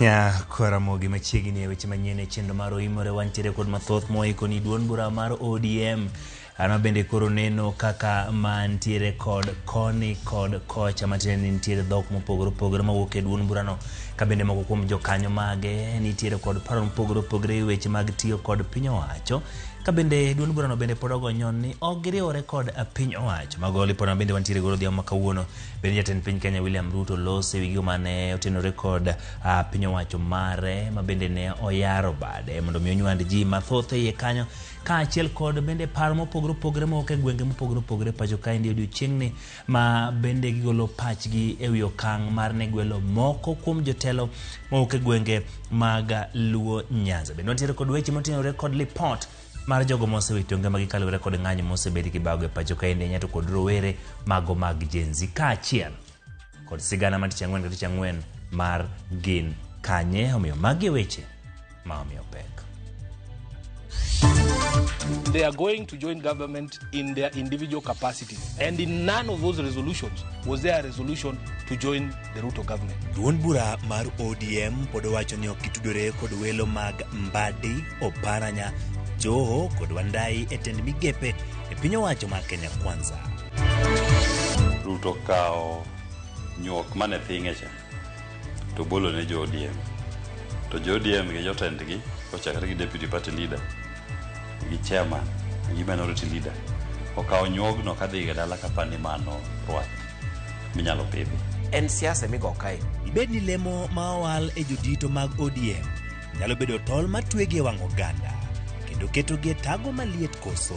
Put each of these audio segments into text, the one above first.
Nya koramogi machiegni e weche manyien e chenro mar Oimore wantiere kod mathoth moiko ni duond bura mar ODM ano bende koro neno kaka mantiere kod koni kod kocha matiende ni nitiere dhok mopogore opogore mawuok e duond burano ka bende moko kuom jokanyo mage nitiere kod paro mopogore opogore e weche mag tiyo kod piny owacho ka bende duond burano bende pod ogonyo ni ok giriwore kod piny owacho. Mago lipod ma bende wantiere godo odhiambo ma kawuono. Bende jatend piny Kenya William Ruto lose ewi gigo mane otenore kod piny owacho mare ma bende ne oyaro bade mondo mi onywand ji mathoth e iye kanyo kaachiel kod bende paro mopogore opogore mowuok e gwenge mopogore opogore pacho kaendi odiochieng'ni ma bende gigolo pachgi e wi okang' mar ne gwelo moko kuom jotelo mowuok e gwenge mag Luo Nyanza. Bende wantiere kod weche motenore kod lipot mar jogo mosewito ngimagi kaluwore kod ng'anyo mosebed kibago e pacho kaendi ahinya to kod rowere mago mag Gen Z kaachiel kod sigana mar tich ang'wen ka tich ang'wen mar gin kanye. Omiyo magi e weche ma omiyo pek. They are going to join government in their individual capacities. And in none of those resolutions was there a resolution to join the Ruto government. Duond bura mar ODM pod owacho ni ok gitudore kod welo mag Mbadi, Oparanya, Joho kod Wandayi e tend migepe e piny owacho mar Kenya Kwanza. Ruto kawo nyuok mane thing'e cha to bolo ne jo ODM. To jo ODM gi jotendgi kochakre gi deputy party leader gi chairman gi minority leader okawo nyuogno kadhi go dala kapani mano rwath minyalo pidhi. En siasa migo kae. Dibed ni lemo ma owal e jodito mag ODM nyalo bedo tol matwegi e wang' oganda kendo ketogi e tago maliet koso?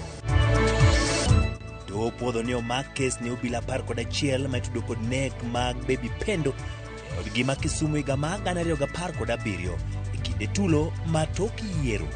Doho opuodho ni omak kes ne obila 11 ma itudo kod nek mag Baby Pendo e odgi ma Kisumu higa mar 2017 e kinde tulo ma tok yiero.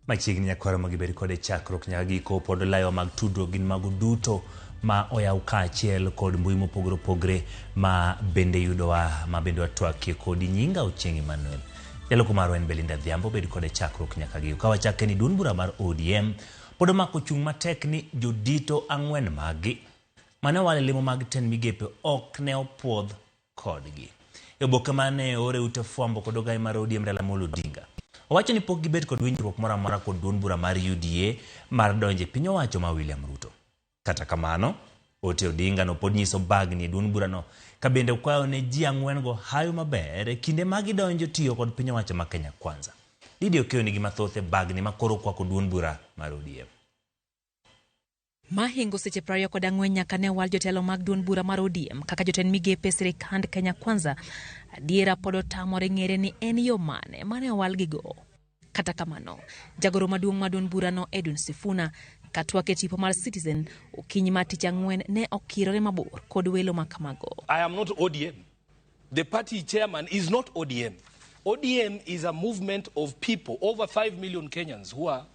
Machiegni nyakwaro ma gibed kode chakruok nyaka giko pod layo mag tudruok gin mago duto ma oyaw kaachiel kod mbui mopogore opogore ma bende yudowa ma bende watwakie kodi. Nyinga Ochieng' Emmanuel. Jaloko marwa en Belinda Adhiambo, bed kode chakruok nyaka giko. Ka wachake ni duond bura mar ODM pod omako chung' matek ni jodito ang'wen maggi mane owal e lemo mag tend migepe ok ne opuodh kodgi. E oboke mane oor e ute fwambo kod ogai mar ODM Raila Amolo Odinga, owacho ni pok gibet kod winjruok moro amora kod duond bura mar UDA mar donjo e piny owacho ma William Ruto. Kata kamano, ote Odinga no pod nyiso bagni e duond burano ka bende okwayo ne ji ang'wen go hawi maber e kinde ma gidonjo tiyo kod piny owacho ma Kenya Kwanza. Didi Okeyo nigi mathoth e bagni ma koro okwako duond bura mar ODM. Mahingo seche 24 nyaka ne owal jotelo mag duond bura mar ODM kaka jotend migepe e sirikand Kenya Kwanza, adiera pod otamore ng'ere ni en yo mane mane owalgigo. Kata kamano, jagoro maduong' mar duond burano Edwin Sifuna katwak e tipo mar Citizen okinyi mar tich ang'wen ne okirore mabor kod welo ma kamago. I am not ODM. The party chairman is not ODM. ODM is a movement of people, over 5 million Kenyans who are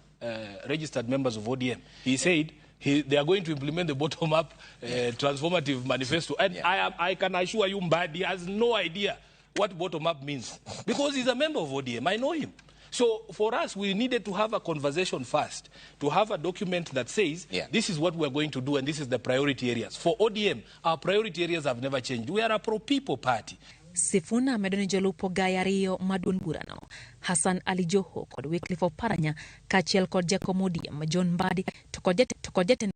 registered members of ODM. He said they are going to implement the bottom-up transformative manifesto. And I can assure you, Mbadi has no idea what bottom-up means because he's a member of ODM. I know him. So for us, we needed to have a conversation first, to have a document that says, this is what we're going to do and this is the priority areas. For ODM, our priority areas have never changed. We are a pro-people party. Sifuna medo ni jolup ogai ariyo ma duond burano, Hassan Ali Joho kod Wycliffe Oparanya, kaachiel kod jakom ODM John Mbadi to kod jatend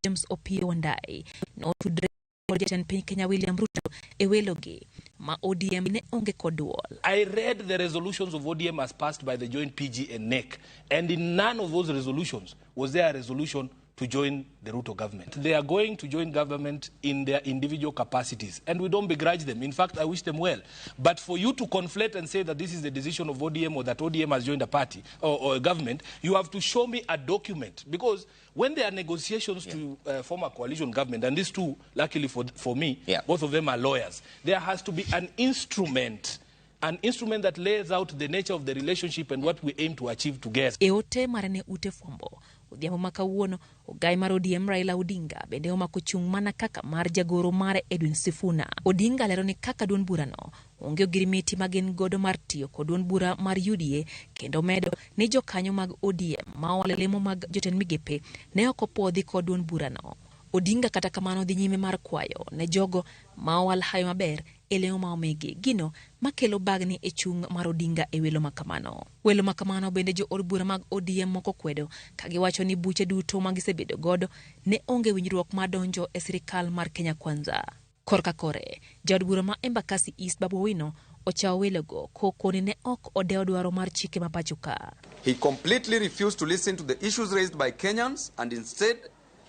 James Opiyo Wandayi notudre kod jatend piny Kenya William Ruto e welogi ma ODM ne onge kod duol. I read the resolutions of ODM as passed by the joint PG and NEC, and in none of those resolutions was there a resolution to join the Ruto government. They are going to join government in their individual capacities, and we don't begrudge them. In fact, I wish them well. But for you to conflate and say that this is the decision of ODM or that ODM has joined a party or a government, you have to show me a document. Because when there are negotiations to form a coalition government, and these two, luckily for me, both of them are lawyers, there has to be an instrument, an instrument that lays out the nature of the relationship and what we aim to achieve together. E ote mare ne ute fwambo, odhiambo ma kawuono, ogai mar ODM Raila Odinga bende omako chung' mana kaka mar jagoro mare Edwin Sifuna. Odinga lero ni kaka duond burano onge ogirimiti ma gin godo mar tiyo kod duond bura mar UDA kendo medo ni jokanyo mag ODM ma owalo e lemo mag jotend migepe ne ok opuodhi kod duond burano. Odinga kata kamano dhi nyime mar kwayo ne jogo ma owal hawi maber e lemo ma omigi, gino makelo bagni e chung' mar Odinga e welo makamano. Welo makamano bende jo od bura mag ODM moko kwedo ka giwacho ni buche duto ma gisebedo godo ne onge winjruok mar donjo e sirikal mar Kenya Kwanza. Korka kore, jaod bura ma Embakasi East Babu Owino ochawo welogo kokoni ne ok odewo dwaro mar chike ma pacho ka. He completely refused to listen to the issues raised by Kenyans and instead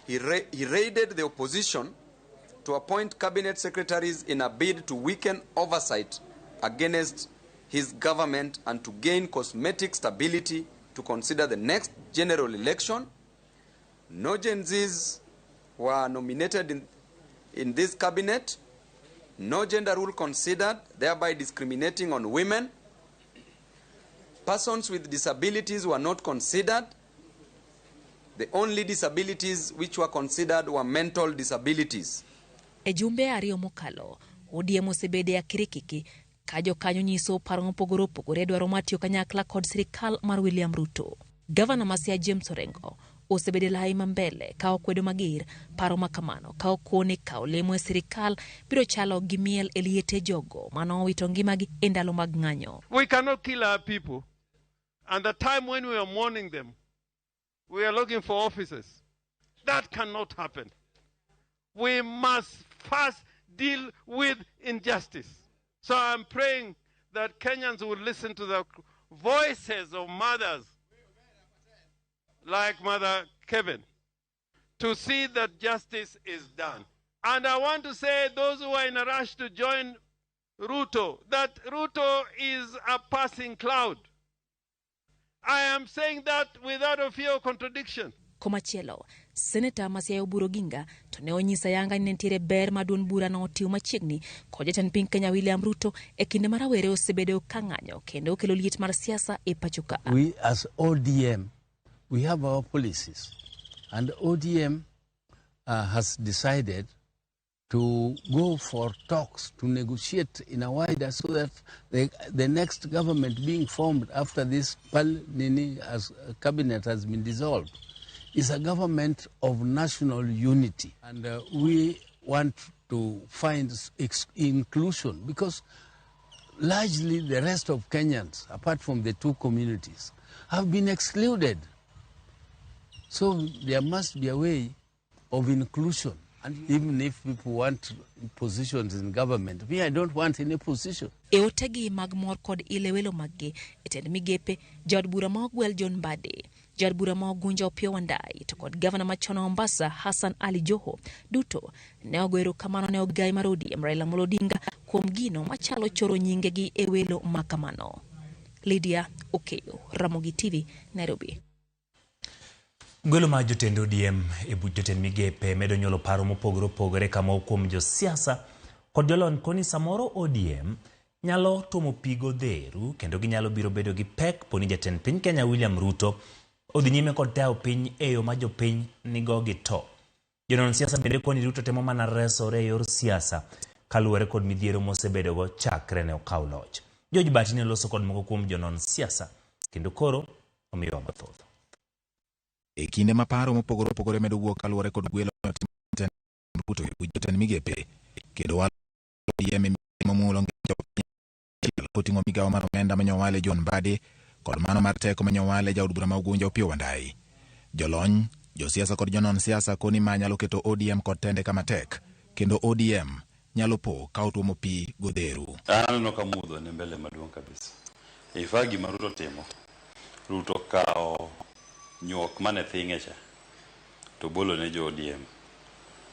he raided the opposition to appoint cabinet secretaries in a bid to weaken oversight against his government and to gain cosmetic stability to consider the next general election. No Gen Zs were nominated in this cabinet. No gender rule considered, thereby discriminating on women. Persons with disabilities were not considered. The only disabilities which were considered were mental disabilities. E jumbe ariyo mokalo, ODM osebedo e akirikiki ka jokanyo nyiso paro mopogore opogore e dwaro mar tiyo kanyakla kod sirikal mar William Ruto. Gavana ma Siaya James Orengo osebedo e lai ma mbele ka okwedo mager paro ma kamano ka okone kawo lemo e sirikal biro chalo gi miel e liete jogo manowito ngimagi e ndalo mag ng'anyo. We cannot kill our people. And the time when we are mourning them, we are looking for offices. That cannot happen. We must first deal with injustice. So I'm praying that Kenyans will listen to the voices of mothers like Mother Kevin to see that justice is done. And I want to say those who are in a rush to join Ruto, that Ruto is a passing cloud. I am saying that without a fear of contradiction. Komachielo, Seneta ma Siaya Oburu Oginga to ne onyiso ayanga ni nitiere ber ma duond bura no otiyo machiegni kod jatend piny Kenya William Ruto e kinde ma rawere osebedo ka ng'anyo kendo okelo liet mar siasa e pacho ka. We as ODM, we have our policies. And ODM has decided to go for talks, to negotiate in a wider, so that the next government being formed after this Nini as cabinet has been dissolved is a government of national unity. And we want to find inclusion, because largely the rest of Kenyans, apart from the two communities, have been excluded. So there must be a way of inclusion. And even if people want positions in government, me, I don't want any position. E otegi mag mor kod ile welo maggi e tend migepe, jaod bura ma Ogwel John Mbadi, jaod bura ma Ugunja Opiyo Wandayi to kod gavana machon wa Mombasa Hassan Ali Joho duto ne ogo erokamano ne ogai mar ODM Raila Amolo Odinga kuom gino machalo choro nyingegi e welo ma kamano. Lydia Okeyo, Ramogi TV, Nairobi. Gwelo mar jotend ODM e buch jotend migepe medo nyuolo paro mopogore opogore ka moko kuom josiasa kod jolony koni samoro ODM nyalo tuomo pi godheru kendo ginyalo biro bedo gi pek poni jatend piny Kenya William Ruto odhi nyime kod tayo piny e yo ma jopiny nigo gi to. Jonon siasa bende koni Ruto temo mana resore e yor siasa kaluwore kod midhiero mosebedogo chakre ne okaw loch. George Bati ne loso kod moko kuom jonon siasa kendo koro omiyowa mathoth. E kinde ma paro mopogore opogore medo wuok kaluwore kod gwelo jatend Ruto e buch jotend migepe kendo walo ODM momulo jopiny koting'o migawo mar omenda manyowale John Mbadi kod mano mar teko manyowale jaod bura ma Ugunja Opiyo Wandayi. Jolony, josiasa kod jonon siasa koni ma nyalo keto ODM kod tende kama tek kendo ODM nyalo po ka otuomo pi godheru. An aneno ka mudho ni mbele maduong' kabisa. Ifa gima Ruto timo, Ruto kawo nyuok mane thing'e cha to bolo ne jo ODM.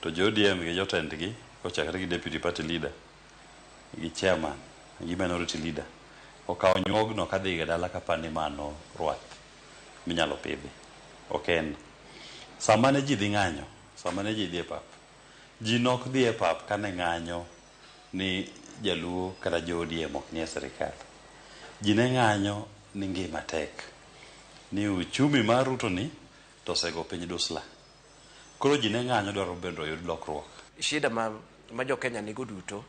To jo ODM gi jotendgi kochakre gi deputy party leader gi chairman gi minority leader okawo nyuogno kadhi go dala kapani mano rwath minyalo pidhi. Ok en. Sama ne ji dhi ng'anyo, sama ne ji dhi e pap, ji nok dhi e pap kane ng'anyo ni jaluo kata jo ODM ok nie sirikal. Ji ne ng'anyo ni ngima tek. Ni uchumi mar Ruto ni to osego piny dusla. Koro ji ne ng'anyo dwaro bende oyud lokruok. Shida ma jo Kenya nigo duto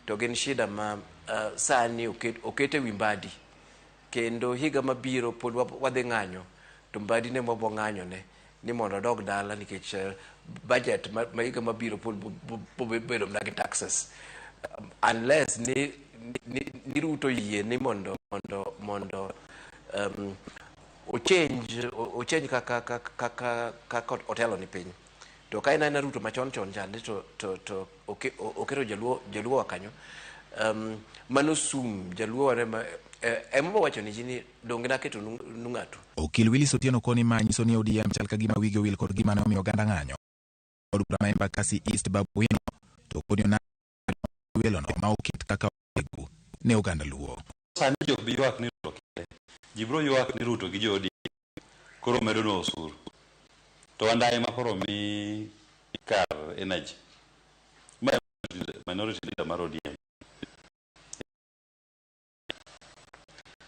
to gin shida ma sani oket, oket e wi Mbadi kendo higa mabiro pod wadhi ng'anyo to Mbadi ne wabo ng'anyone ni mondo odog dala nikech budget ma higa mabiro pod bedo mana gi taxes unless ni Ruto yie ni mondo ochange kaka otelo ni piny. To ka en aena Ruto machon chon chande to oketo jaluo wa kanyo, mano sum jaluo wa ema wacho ni ji ni donge naketo nu ng'ato. Okil Willis Otieno koni ma nyiso ni ODM chal ka gima wigi owil kod gima ne omiyo oganda ng'anyo. Od bura ma Embakasi East Babu Owino to koni welono ma oket kaka wegu ne oganda Luo. Sani jok bi ywak ni Ruto kende. Ji biro ywak ni Ruto gi jo ODM koro medonwa osuru. To Wandayi ma koro mi kar energy. Ma minority leader mar ODM.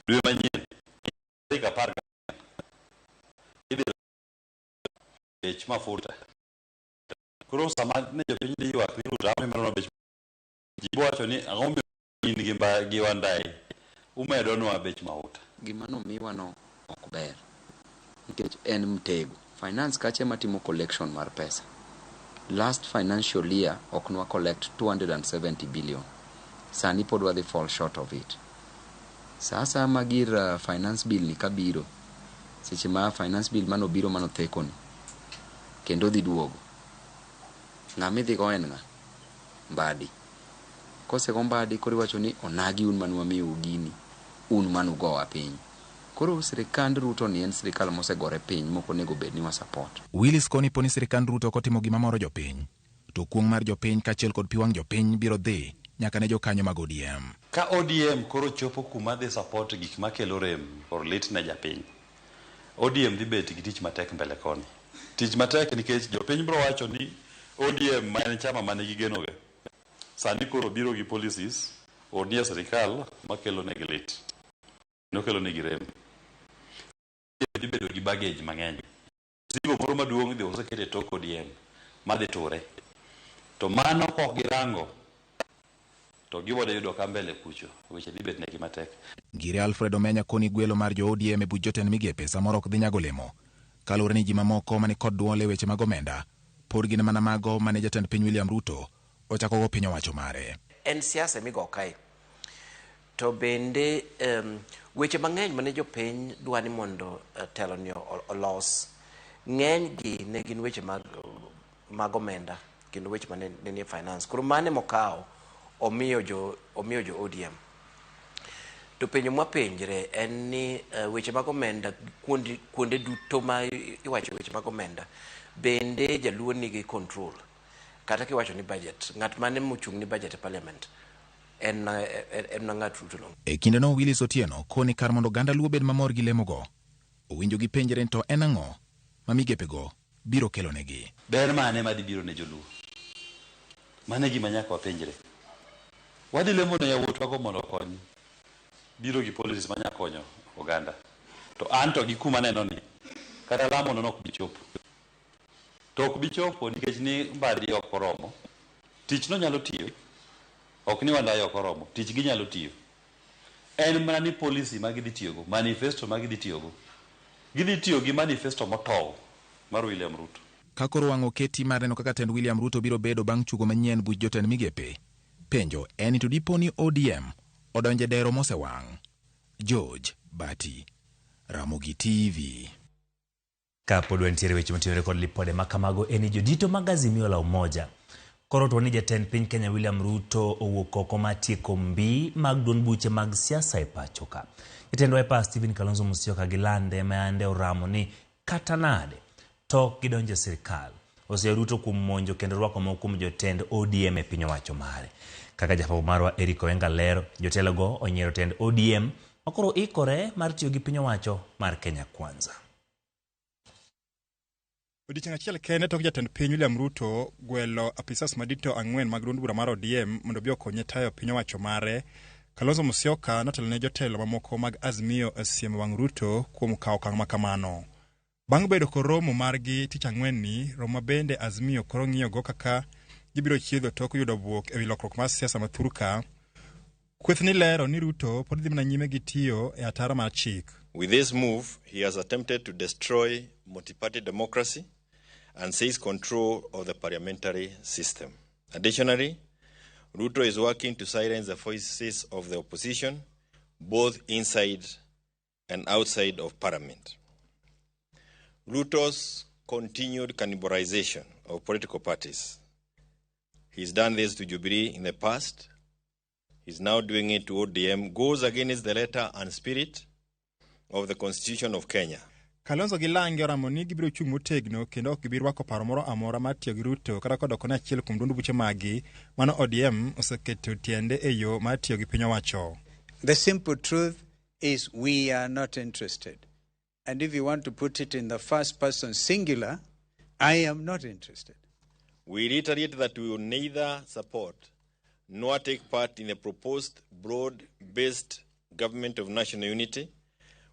Dwe manyien tarik 14 idhi bech mafuta. Koro sama ne jopiny dhi ywak ni Ruto ang'o mimedo bech, ji bo wacho ni ang'o momiyo in gi gi Wandayi umedonwa bech mauta. Gima nomiwa no ok ber nikech en mtego. Finance kacha ema timo collection mar pesa. Last financial year ok nwa collect 270 billion. Sani pod wadhi fall short of it. Sa asaya ma gir finance bill ni kabiro, seche ma finance bill manobiro manotheko ni, kendo dhi duogo. Ng'ama idhi go en ng'a? Mbadi. Kosego Mbadi koro iwacho ni onagi un mane wamiyou gini, un manugowa piny. Koro sirikand Ruto ni en sirikal mosegore piny mok onego bed ni wa support. Willis koni poni sirikand Ruto ok otimo gima moro jopiny, to kuong' mar jopiny kaachiel kod pi wang' jopiny biro dhi nyaka ne jokanyo mag ODM. Ka ODM koro chopo kuma dhi support gik makelo rem kod lit ne japiny, ODM dhi bet gi tich matek mbele koni. Tich matek nikech jopiny biro wacho ni ODM ma en chama mane gigenoga sani koro biro gi policies nie sirikal makelo negi lit kendo kelo negi rem. Dhi bedo gi baggage mang'eny. Mzigo moro maduong' idhi oseket e tok ODM madhi ture. To mano kok girango to gibodo yudo ka mbele kucho weche dhi bet negi matek. Ngire Alfred Omenya koni gwelo mar jo ODM e buch jotend migepe samoro ok dhi nyago olemo kaluwore ni ji mamoko mani kod duol e weche mag omenda pod gin mana mago mane jatend piny William Ruto ochakogo piny owacho mare. En siasa migo kae. To bende weche mang'eny mane jopiny dwa ni mondo telo ni olos, ng'eny gi ne gin weche mag omenda kendo weche mane ne nie finance. Koro mane mokawo omiyo jo ODM. To penjo mwapenjre en ni weche mag omenda kuonde duto ma iwacho weche mag omenda, bende jaluo nigi control? Kata kiwacho ni budget, ng'at mane mochung' ni budget e parliament en ng'at Ruto no. E kindeno Willis Otieno koni kar mondo oganda Luo bed mamor gi lemogo, owinjo gipenjre ni to en ang'o ma migepego biro kelonegi. Ber mane madhi biro ne joluo? Mano e gima nyaka wapenjre. Wadhi lemo ne yawuotwa go mondo okony biro gi policies manya konyo oganda. To an to gi kuma aneno ni kata lamo no ok bi chopo. To ok bi chopo nikech ni Mbadi ok oromo. Tich no nyalo tiyo. Ok ni Wandayi ok oromo. Tich gi nyalo tiyo. En mana ni policy ma gidhi tiyogo, manifesto ma gidhi tiyogo. Gidhi tiyo gi manifesto motow mar William Ruto. Ka koro wang' oketi mar neno kaka tend William Ruto biro bedo bang' chugo manyien buch jotend migepe, penjo en ni to dipo ni ODM odonjo e dero mosewang'. George Bati, Ramogi TV. Kapod wantiere weche motenore kod lipode ma kamago en ni jodito mag Azimio la Umoja koro to ni jatend piny Kenya William Ruto owuok oko mar tieko mbi mag duond buche mag siasa e pacho ka. Jatend Wiper Stephen Kalonzo Musyoka gi lande ma yande oramo ni kata nade to ok gidonjo e sirikal. Oseyo Ruto kuom monjo kendo rwako moko kuom jotend ODM e piny owacho mare. Kaka jafwambo marwa Eric Oenga lero, jotelogo onyiero tend ODM ma koro ikore mar tiyo gi piny owacho mar Kenya Kwanza. Odiechieng' achiel kende tok jatend piny William Ruto gwelo apisas madito 4 mag duond bura mar ODM mondo obi okonye tayo piny owacho mare, Kalonzo Musyoka notelo ne jotelo mamoko mag Azimio e siemo wang' Ruto kuom kawo okang' ma kamano. Bang' bedo kod romo margi tich ang'wen ni, romo ma bende Azimio koro ng'iyogo kaka gibiro chiedho tok yudo bwok ewi lokruok mar siasa ma thurka. Kweth ni lero ni Ruto pod dhi mana nyime gi tiyo e ataro mar chik. With this move, he has attempted to destroy multi-party democracy and seize control of the parliamentary system. Additionally, Ruto is working to silence the voices of the opposition, both inside and outside of parliament. Ruto's continued cannibalization of political parties. He's done this to Jubilee in the past. He's now doing it to ODM, goes against the letter and spirit of the Constitution of Kenya. Kalonzo gi Lange oramo ni gibiro chung' motegno kendo ok gibi rwako paro moro amora mar tiyo gi Ruto kata kodoko ne achiel kuom duond buche maggi mano ODM oseketo tiende e yo mar tiyo gi piny owacho. The simple truth is we are not interested. And if you want to put it in the first person singular, I am not interested. We reiterate that we will neither support nor take part in the proposed broad-based government of national unity.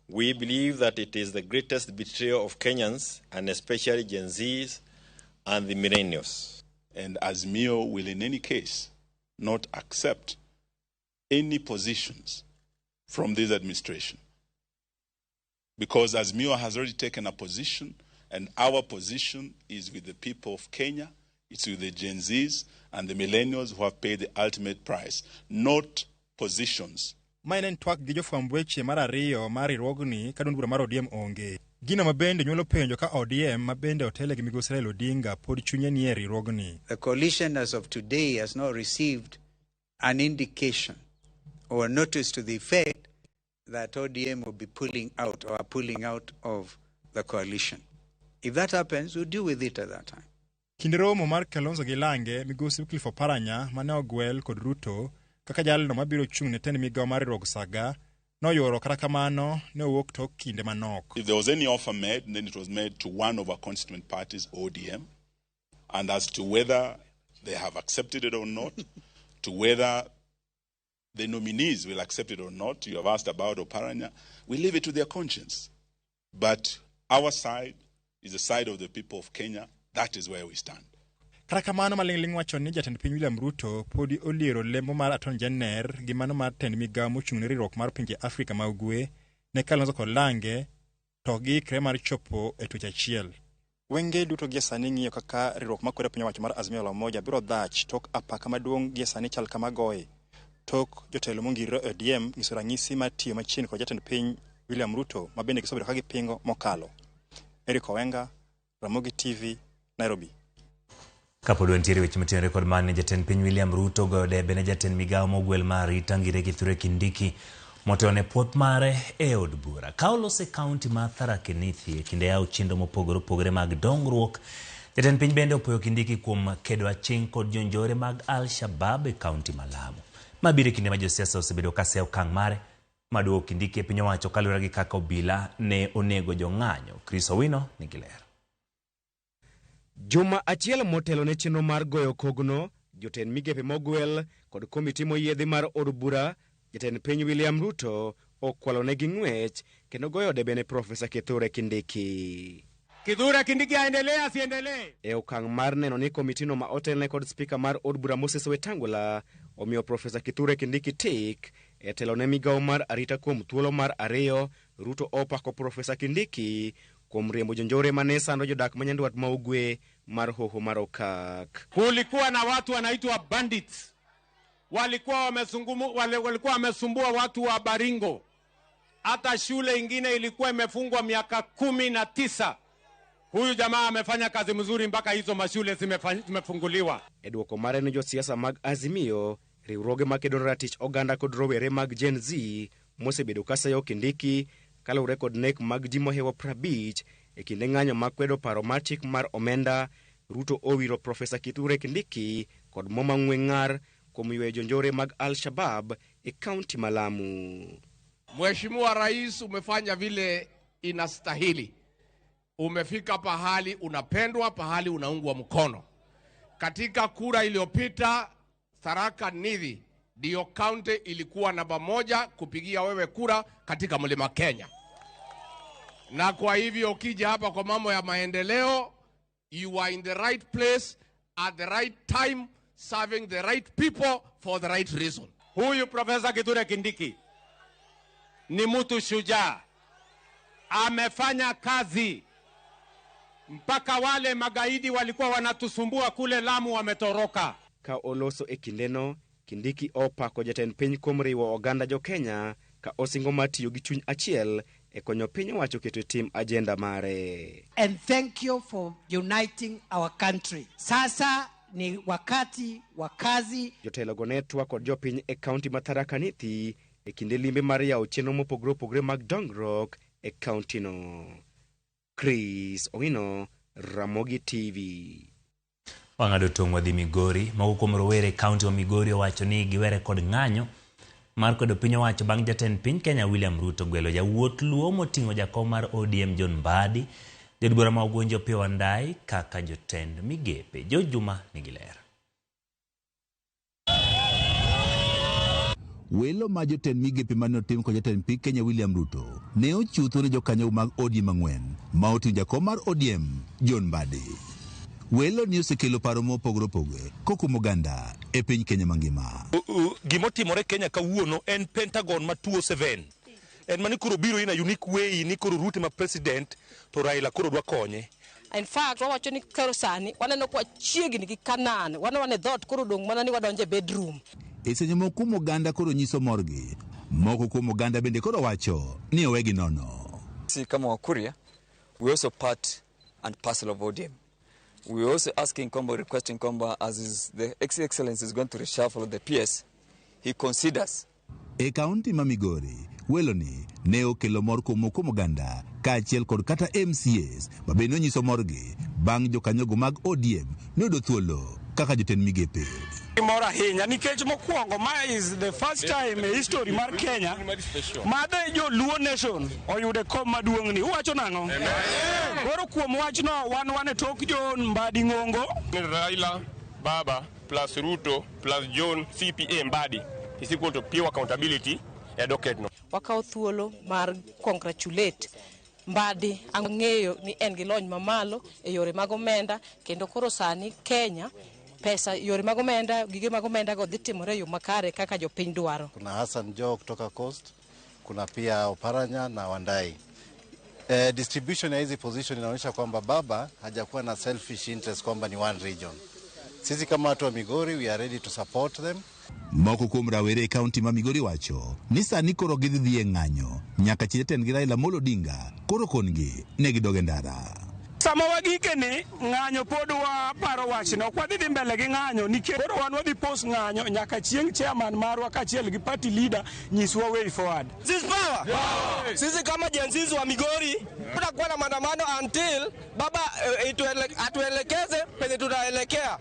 We believe that it is the greatest betrayal of Kenyans, and especially Gen Zs and the millennials. And Azimio will in any case not accept any positions from this administration, because Azimio has already taken a position, and our position is with the people of Kenya, it's with the Gen Zs and the millennials who have paid the ultimate price, not positions. Ma en twak gi jofwamb weche mar ariyo mar riwruogni ka duond bura mar ODM onge. Gino ma bende nyuolo penjo ka ODM ma bende otele gi migosi Raila Odinga pod chunye nie riwruogni. The coalition as of today has not received an indication or a notice to the effect that ODM will be pulling out or are pulling out of the coalition. If that happens, we'll deal with it at that time. Kinde romo mar Kalonzo gi Lange, migosi Wycliffe Oparanya mane ogwel kod Ruto kaka jalno mabiro chung' ne tend migawo mar riwruog Saga noyuoro kata kamano ne owuok tok kinde manok. If there was any offer made, then it was made to one of our constituent parties, ODM, and as to whether they have accepted it or not, to whether the nominees will accept it or not, you have asked about Oparanya, we leave it to their conscience. But our side is the side of the people of Kenya. That is where we stand. Kata kamano maling'ling' wacho ni jatend piny William Ruto podi oliero lemo mar Attorney General gi mano mar tend migawo mochung' ne riwruok mar pinje Afrika ma Ugwe ne Kalonzo kod Lange to ok giikre mar chopo e twech achiel. Wenge duto gie sani ng'iyo kaka riwruok makwedo piny owacho mar Azimio la Umoja biro dhach tok apaka maduong' gie sani chal kama goye tok jotelo mongirore e ODM nyiso ranyisi mar tiyo machiegni kod jatend piny William Ruto ma bende gisebedo ka gipingo mokalo. Eric Owenga, Ramogi TV, Nairobi. Kapod wantiere weche matinore kod mane jatend piny William Ruto goyo debe ne jatend migawo mogwel mar arita Ngire Kithure Kindiki motelo ne puoth mare e od bura. Ka olose kaunti ma Tharaka Nithi e kinde yawo chenro mopogore opogore mag dongruok, jatend piny bende opoyo Kindiki kuom kedo aching' kod jonjore mag Al-Shabaab e kaunti ma Lamu. Ma biro e kinde ma josiasa osebedo ka seyo okang' mare maduoko Kindiki e piny owacho kaluwore gi kaka obila ne onego jong'anyo. Chris Owino nigi ler. Juma achiel motelo ne chenro mar goyo kogno, jotend migepe mogwel kod komiti moyiedhi mar od bura, jatend piny William Ruto okwalonegi ng'wech kendo goyo debe ne Profesa Kithure Kindiki. Kithure Kindiki aendelee asiendelee? E okang' mar neno ni komitino ma otelne kod spika mar od bura Moses Wetangula omiyo Profesa Kithure Kindiki tik e telo ne migawo mar arita kuom thuolo mar ariyo, Ruto opako Profesa Kindiki kuom riembo jonjore mane sando jodak ma nyandwat ma ugwe mar hoho mar Okak. Kulikuwa na watu wanaitwa bandits, walikuwa wamesumbua watu wa Baringo. Hata shule ingine ilikuwa imefungwa miaka 19. Huyu jamaa amefanya kazi mzuri mpaka hizo mashule zimefunguliwa. E dwoko mare ne josiasa mag Azimio, riwruoge makedo ratich oganda kod rowere mag Gen Z mosebedo ka seyo Kindiki kaluwore kod nek mag ji mohewo 50 e kinde ng'anyo makwedo paro mar chik mar omenda. Ruto owiro Profesa Kithure Kindiki kod mo mang'we ng'ar kuom yweyo jonjore mag Al-Shabaab e kaunti ma Lamu. Mheshimiwa Rais, umefanya vile inastahili. Umefika pahali unapendwa, pahali unaungwa mkono. Katika kura iliyopita, Tharaka Nithi ndiyo kaunti ilikuwa namba 1 kupigia wewe kura katika Mlima Kenya. Na kwa hivyo ukija hapa kwa mambo ya maendeleo, you are in the right place at the right time, serving the right people for the right reason. Huyu Profesa Kithure Kindiki ni mtu shujaa, amefanya kazi mpaka wale magaidi walikuwa wanatusumbua kule Lamu wametoroka. Ka oloso e kindeno, Kindiki opako jatend piny kuom riwo oganda jo Kenya ka osingo mar tiyo gi chuny achiel e konyo piny owacho keto e tim ajenda mare. And thank you for uniting our country. Sasa ni wakati wa kazi. Jotelo go ne twak kod jopiny e kaunti ma Tharaka Nithi e kinde limbe mar yawo chenro mopogore opogore mag dongruok e kauntino. Chris Owino, Ramogi TV. Wang'ado tong' wadhi Migori. Moko kuom rowere e kaunti ma Migori owacho ni giwere kod ng'anyo mar kwedo piny owacho bang' jatend piny Kenya William Ruto gwelo yawuot Luo moting'o jakom mar ODM John Mbadi, jaod bura ma Ugunja Opiyo Wandayi kaka jotend migepe. George Juma nigi ler. Welo ma jotend migepe mane otim kod jatend piny Kenya William Ruto ne ochutho ne jokanyo mag ODM ang'wen ma oting'o jakom mar ODM John Mbadi. Welo ni osekelo paro mopogore opogore kokuom oganda e piny Kenya mangima. Gimotimore Kenya kawuono en Pentagon ma 207. En mani koro biro in a unique way ni koro Ruto ma president to Raila koro dwa konye. In fact, wawacho ni koro sani waneno kwa chiegni gi Canaan, waneno dhoot koro dong' mana ni wadonjo e bedroom. E seche moko kuom oganda koro nyiso morgi, moko kuom oganda bende koro wacho ni owegi nono. Si kama Wakuria, we also part and parcel of ODM. We are also asking kwamba, requesting kwamba, as is the Excellency is going to reshuffle the PS, he considers. E kaunti ma Migori, weloni ne okelo mor kuom kuom oganda kaachiel kod kata MCAs ma bende onyiso morgi bang' jokanyogo mag ODM noyudo thuolo kaka jotend migepe. Mor ahinya nikech mokwongo ma is the first time e history mar Kenya ma the Joluo nation oyude kom maduong' ni. Uwacho nang'o? Koro kuom wachno wan e tok John Mbadi Ng'ongo. Raila Baba plus Ruto plus John CPA Mbadi is equal to pure accountability e docket no. Wakawo thuolo mar congratulate Mbadi, ang'eyo ni en gi lony mamalo e yore mag omenda kendo koro sani Kenya pesa yore mag omenda gige mag omenda go dhi timore e yo makare kaka jopiny dwaro. Kuna Hassan Joho kutoka Coast, kuna pia Oparanya na Wandayi. Distribution ya hizi position inaonyesha kwamba baba hajakuwa na selfish interest kwamba ni one region. Sisi kama watu wa Migori we are ready to support them. Moko kuom rawere e kaunti ma Migori wacho ni sani koro gidhi dhi e ng'anyo nyaka chi jatendgi Raila Amolo Odinga koro kon-gi ne gidog e ndara. Sama wagike ni ng'anyo pod waparo wachno, ok wadhi dhi mbele gi ng'anyo nikech koro wan wadhi post ng'anyo nyaka chieng' chairman marwa kaachiel gi party leader nyiswa way forward. Sisi power. Sisi kama Gen Z wa Migori tutakuwa na maandamano until baba atuelekeze penye tunaelekea.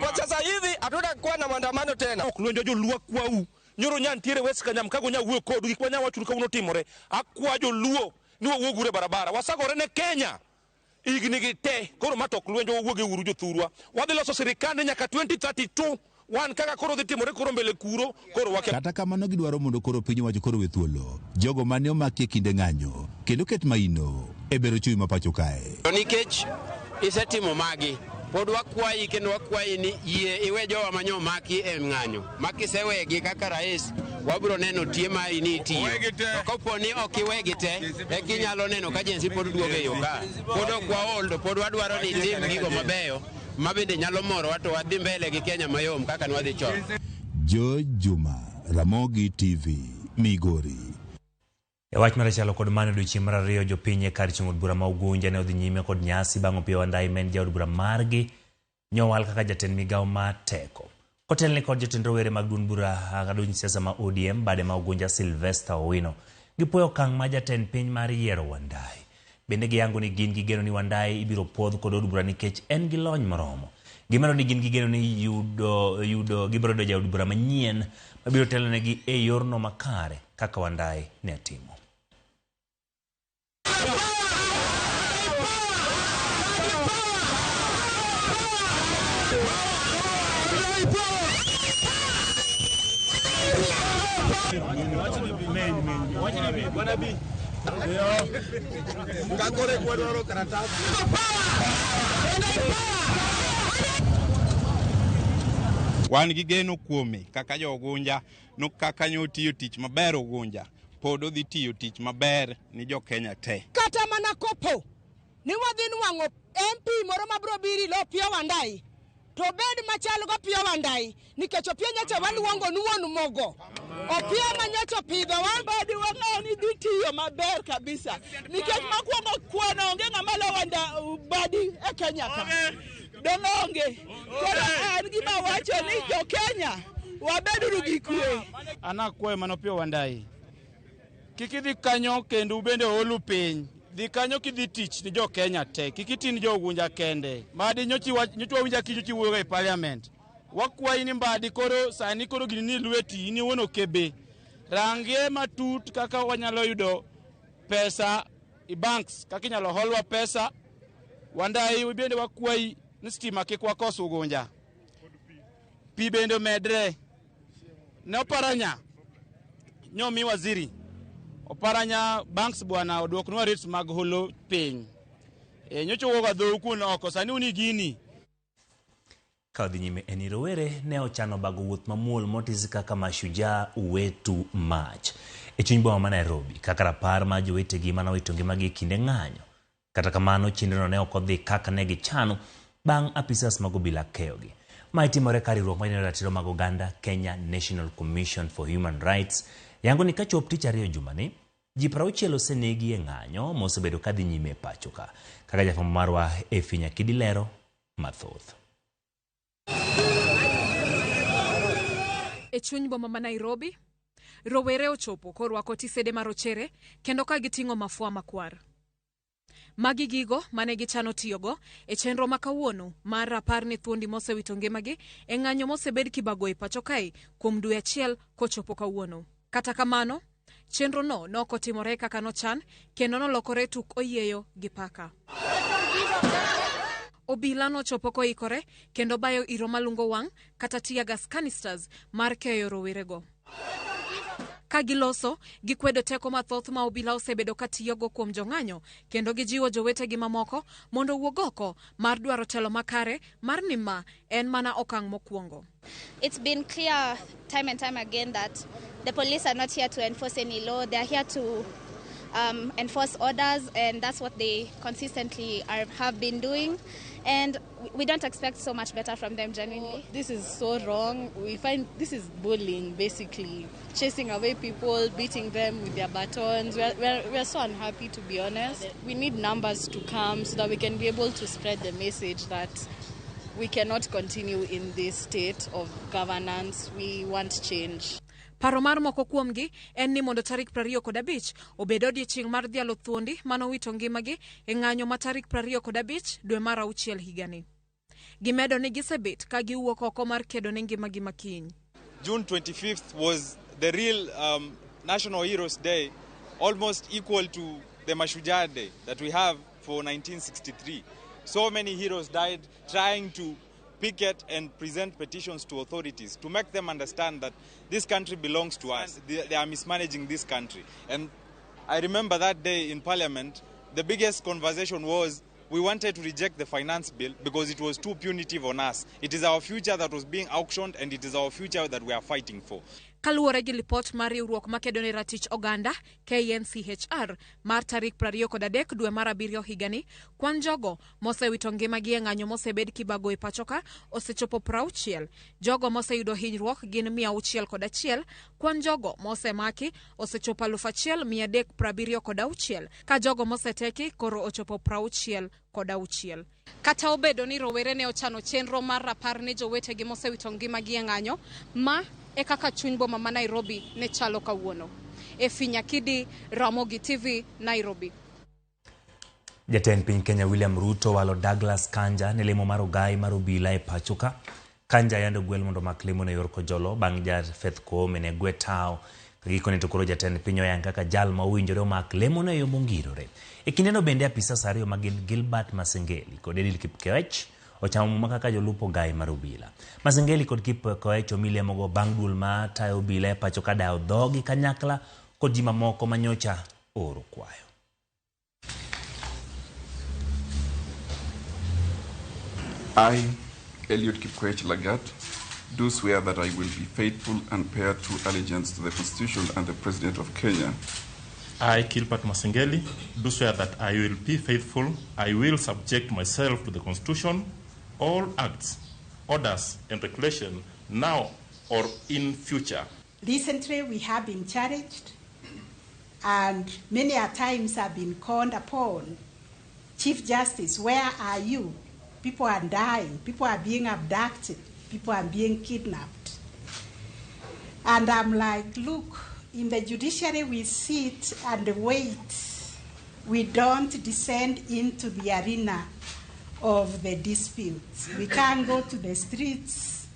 Kwa sasa hivi hatutakuwa na maandamano tena. Ok lwenjo joluo kwau. Nyoro nya ntiere West Kanyam kago nya wuoyo kodu gik manya wachuru kawuono timore. Akwa joluo ni wawuog uru e barabara. Wasagore ne Kenya. Higni gi te koro ma tok lwenjo wawuog e uru jothurwa. Wadhi loso sirikande nyaka 2032. Wan kaka koro dhi timore koro mbele kuro koro wake. Kata kamano gidwaro mondo koro piny owacho koro we thuolo jogo mane omaki e kinde ng'anyo kendo ket maino e bero uchumi ma pacho kae. To nikech isetimo magi, pod wakwayi kendo wakwayi ni yie iwe jowa manyo maki e ng'anyo. Makisewegi kaka rais, wabiro neno tie mari ni itiyo. To kopo ni ok iwegi te, eka inyalo neno ka Gen Z pod duogo e yo ka. Pod ok waol to pod wadwaro ni itim gigo mabeyo ma bende nyalo morowa to wadhi mbele gi Kenya mayom kaka nwadhi chon. George Juma, Ramogi TV, Migori. E wach mar chalo kod mano odiochieng' mar ariyo jopiny e kar chung' od bura ma Ugunja ne odhi nyime kod nyasi bang' Opiyo Wandayi ma en jaod bura margi nyowal kaka jatend migawo mar teko. Kotelne kod jotend rowere mag duond bura duond siasa ma ODM bade ma Ugunja Sylvester Owino gipuoyo okang' ma jatend piny mar yiero Wandayi. Bende giyango ni gin gi geno ni Wandayi ibiro puodh kod od bura nikech en gi lony moromo. Gimedo ni gin gi geno ni yudo gibiro yudo jaod bura manyien mabiro telonegi e yorno makare kaka Wandayi ne timo. Wan gi geno kuome kaka jo Ugunja, no kaka nyotiyo tich maber Ugunja, pod odhi tiyo tich maber ni jo Kenya te. Kata mana kopo ni wadhi nwang'o MP moro mabiro biro ilo Opiyo Wandayi, to bed machal go Opiyo Wandayi, nikech Opiyo nyocha waluongo ni wuon mogo. Opiyo ma nyocha opidhowa. Mbadi wang'eyo ni dhi tiyo maber kabisa, nikech mokwongo kuon onge ng'ama lo Mbadi e Kenya ka. Dong' onge. Koro an gima wacho ni jo Kenya wabeduru gi kwe. An akwayo mana Opiyo Wandayi, kik idhi kanyo kendo ubende olu piny. Dhi kanyo kidhi tich ni jo Kenya te, kik iti ni jo Ugunja kende. Mbadi nyocha wawinjo ka iwuoyo e parliament. Wakwayi ni Mbadi koro sani koro gini ni lweti, in iwuon okebe. Rangie matut kaka wanyalo yudo pesa i banks, kaka inyalo holwa pesa. Wandayi bende wakwayi ni stima kik wakos Ugunja. Pi bende omedre. Ne Oparanya, nyomi waziri. Oparanya banks bwana oduoknwa rates mag holo piny. Nyocha wuoga dhou kuon oko, sani un gini. Ka odhi nyime en rowere ne ochano bago wuoth mamuol motisi kaka Mashujaa Wetu March e chuny boma ma Nairobi kaka rapar mar jowetegi mane owito ngimagi e kinde ng'anyo. Kata kamano chenrono ne ok odhi kaka ne gichano bang' apisas mag obila keyogi. Mae timore ka riwruok mar ratiro mag oganda Kenya National Commission for Human Rights yango ni kachop tich ariyo jumani, ji 60 osenegi e ng'anyo mosebedo kadhi nyime e pacho ka. Kaka jafwambo marwa Effie Nyakidi lero mathoth. E chuny boma ma Nairobi, rowere ochopo korwako tisede marochere kendo ka giting'o mafua makwar. Magi gigo mane gichano tiyogo e chenro ma kawuono mar rapar ne thuondi mosewito ngimagi e ng'anyo mosebed kibago e pacho kae kuom dwe achiel kochopo kawuono. Kata kamano, chenrono nokotimore kaka nochan kendo nolokore tuk oyieyo gi paka. Obila nochopo koikore kendo bayo iro malungo wang' kata tear gas canisters mar keyo rowerego. Ka giloso, gikwedo teko mathoth ma obila osebedo ka tiyogo kuom jong'anyo kendo gijiwo jowetegi mamoko mondo owuog oko mar dwaro telo makare mar ni ma en mana okang' mokwongo. It's been clear time and time again that the police are not here to enforce any law. They are here to enforce orders, and that's what they consistently have been doing. And we don't expect so much better from them, genuinely. This is so wrong. We find this is bullying, basically. Chasing away people, beating them with their batons. We are so unhappy, to be honest. We need numbers to come so that we can be able to spread the message that we cannot continue in this state of governance. We want change. Paro mar moko kuomgi en ni mondo tarik 25 obed odiechieng' mar dhialo thuondi manowito ngimagi e ng'anyo ma tarik 25 dwe mar auchiel higani. Gimedo ni gisebet ka giwuok oko mar kedo ne ngimagi makiny. June 25th was the real National Heroes Day, almost equal to the Mashujaa Day that we have for 1963. So many heroes died trying to picket and present petitions to authorities to make them understand that this country belongs to us. They are mismanaging this country. And I remember that day in Parliament, the biggest conversation was we wanted to reject the finance bill because it was too punitive on us. It is our future that was being auctioned, and it is our future that we are fighting for. Kaluwore gi lipot mar riwruok makedo ne ratich oganda KNCHR mar tarik 23 dwe mar abiriyo higani, kwan jogo mosewito ngimagi e ng'anyo mosebed kibago e pacho ka osechopo 60. Jogo moseyudo hinyruok gin 601, kwan jogo mosemaki osechopo 1376, ka jogo moseteki koro ochopo 66. Kata obedo ni rowere ne ochano chenro mar rapar ne jowetegi mosewito ngimagi e ng'anyo, ma e kaka chuny boma ma Nairobi ne chalo kawuono. Effie Nyakidi, Ramogi TV, Nairobi. Jatend piny Kenya William Ruto walo Douglas Kanja ne lemo mar ogai mar obila e pacho ka. Kanja yande ogwel mondo omak lemo ne yor Kojolo bang' Japheth Koome ne gwe tao. Ka gikone to koro jatend piny oyang kaka jal ma owinjore omak lemo no e yo mongirore. E kindeno bende apisas ariyo ma gin Gilbert Masengeli kod Edil Kipkoech ochamo muma kaka jolup ogai mar obila. Masengeli kod Kipkoech omi lemogo bang' duol ma tayo obila e pacho ka dayo dhogi kanyakla kod ji mamoko manyocha ooro kwayo. I, Eliud Kipkoech Lagat, do swear that I will be faithful and bear true allegiance to the Constitution and the President of Kenya. I, Kilpat Masengeli, do swear that I will be faithful. I will subject myself to the Constitution, all acts, orders, and regulations now or in future. Recently, we have been challenged, and many a times have been called upon. Chief Justice, where are you? People are dying, people are being abducted, people are being kidnapped. And I'm like, look, in the judiciary we sit and wait. We don't descend into the arena of the disputes. We can't go to the streets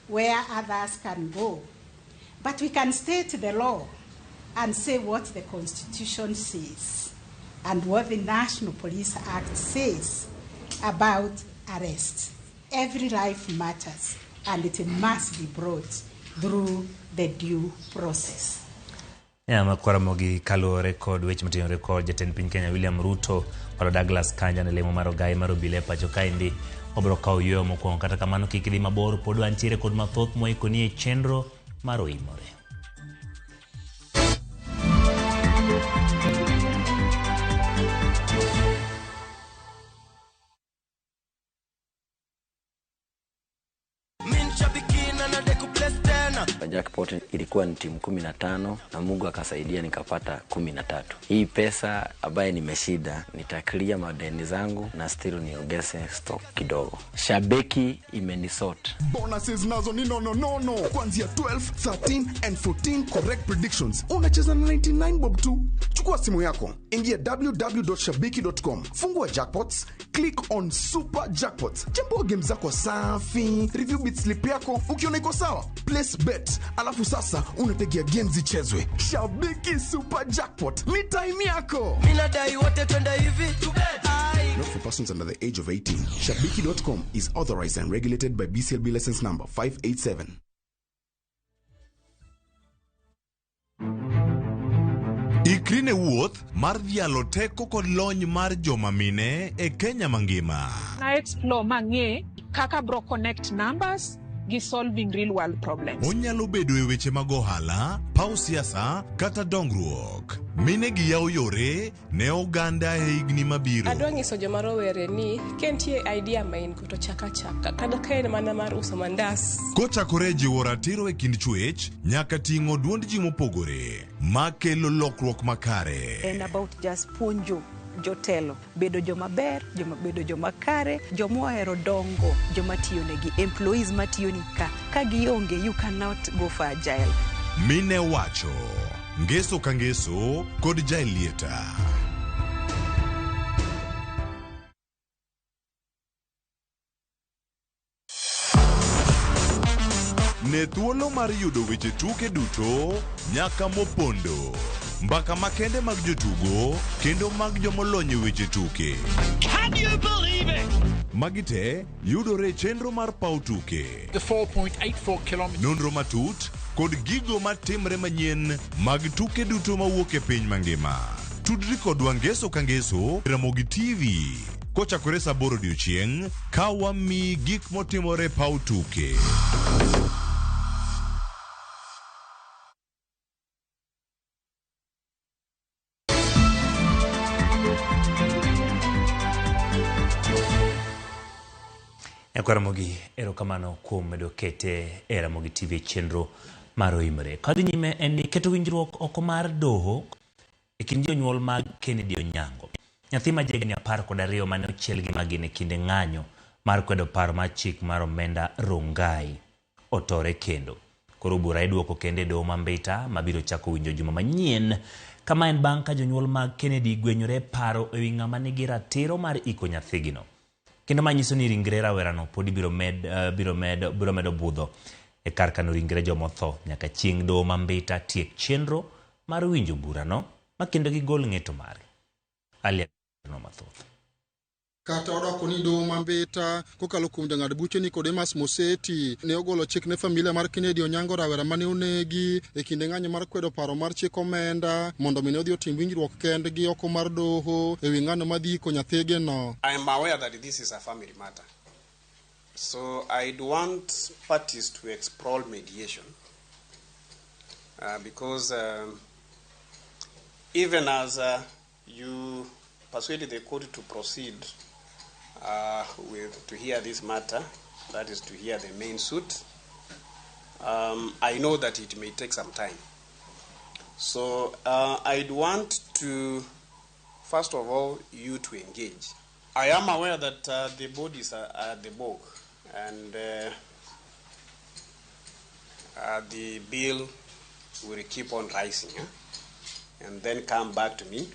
where others can go. But we can state the law and say what the Constitution says and what the National Police Act says about arrest. Every life matters, and it must be brought through the due process. Makwaramogi kaluwore kod weche matimore kod jatend piny Kenya William Ruto kod Douglas Kanja ne lemo mar ogai mar obila e pacho kaendi obiro kawo yueyo mokwongo. Kata kamano kik idhi mabor, pod wantiere kod mathoth moikoni e chenro mar oimore. Jackpot ilikuwa ni timu 15 na Mungu akasaidia nikapata 13. Hii pesa ambaye nimeshinda nitaklia madeni zangu na still niongeze stock kidogo. Shabiki imenisort. Bonuses nazo ni no no no no. Kuanzia 12, 13 and 14 correct predictions. Unacheza na 99 bob tu. Chukua simu yako, ingia www.shabiki.com, fungua jackpots, click on super jackpots. Chambua game zako safi, review bit slip yako, ukiona iko sawa, place bet. Alafu sasa unategea games zichezwe. Shabiki Super Jackpot ni time yako. Mimi nadai wote twende hivi. Not for persons under the age of 18. Shabiki.com is authorized and regulated by BCLB license number 587. Ikri ne wuoth mar dhialo teko kod lony mar joma mine e Kenya mangima. Na explore mang'e kaka bro connect numbers gi solving real world problems. Onyalo bedo e weche mag ohala, paw siasa kata dongruok. Mine gi yawo yore ne oganda e higni mabiro. Adwa nyiso joma rowere ni ka nitie idea ma in go to chak achaka kata ka en mana mar uso mandas. Kochakore jiwo ratiro e kind chwech nyaka ting'o duond ji mopogore makelo lokruok makare. En about just puonjo jotelo bedo joma ber, joma bedo joma kare, joma ohero dongo, joma tiyo negi, employees matiyo ni ka gionge you cannot go for agile. Mine wacho ngeso ka ngeso kod Jaelieta. Ne thuolo mar yudo weche tuke duto nyaka mopondo. Mbaka makende mag jotugo kendo mag jomolony e weche tuke. Can you believe it? Magi te yudore e chenro mar paw tuke. The 4.84 kilometers. Nonro matut kod gigo matimre manyien mag tuke duto mawuok e piny mangima. Tudri kodwa ngeso ka ngeso Ramogi TV kochakore saa 8 odiochieng' ka wamiyi gik motimore e paw tuke. Ramogi, erokamano kuom medo kete e Ramogi TV chenro mar oimore. Kadhi nyime en ni keto winjruok oko mar doho e kind jonyuol mag Kennedy Onyango. Nyathi ma jahigni 12 mane ochiel gi magina e kinde ng'anyo mar kwedo paro mar chik mar omenda Rongai otore kendo. Koro bura iduoko kendo e doho ma Mbita mabiro chako winjo juma manyien. Kama en bang' ka jonyuol mag Kennedy gwenyore paro ewi ng'ama nigi ratiro mar iko nyathigino. Kendo manyiso ni ringre rawerano pod biro medo budho e kar kano ringre jomotho nyaka chieng' doho ma Mbita tiek chenro mar winjo burano ma kendo gigol ng'eto mare. Alia no mathoth. Kata odoko ni doho ma Mbita kokalo kuom jang'ad buche Nicodemus Moseti ne ogolo chik ne familia mar Kennedy Onyango rawera mane onegi e kinde ng'anyo mar kwedo paro mar chik omenda mondo mi ne odhi otim winjruok kendgi oko mar doho e wi ng'ano madhi iko nyathigeno. I am aware that this is a family matter. So I'd want parties to explore mediation because even as you persuade the court to proceed with to hear this matter, that is to hear the main suit, I know that it may take some time. So I'd want to, first of all, you to engage. I am aware that the bodies are at the morgue and the bill will keep on rising. And then come back to me,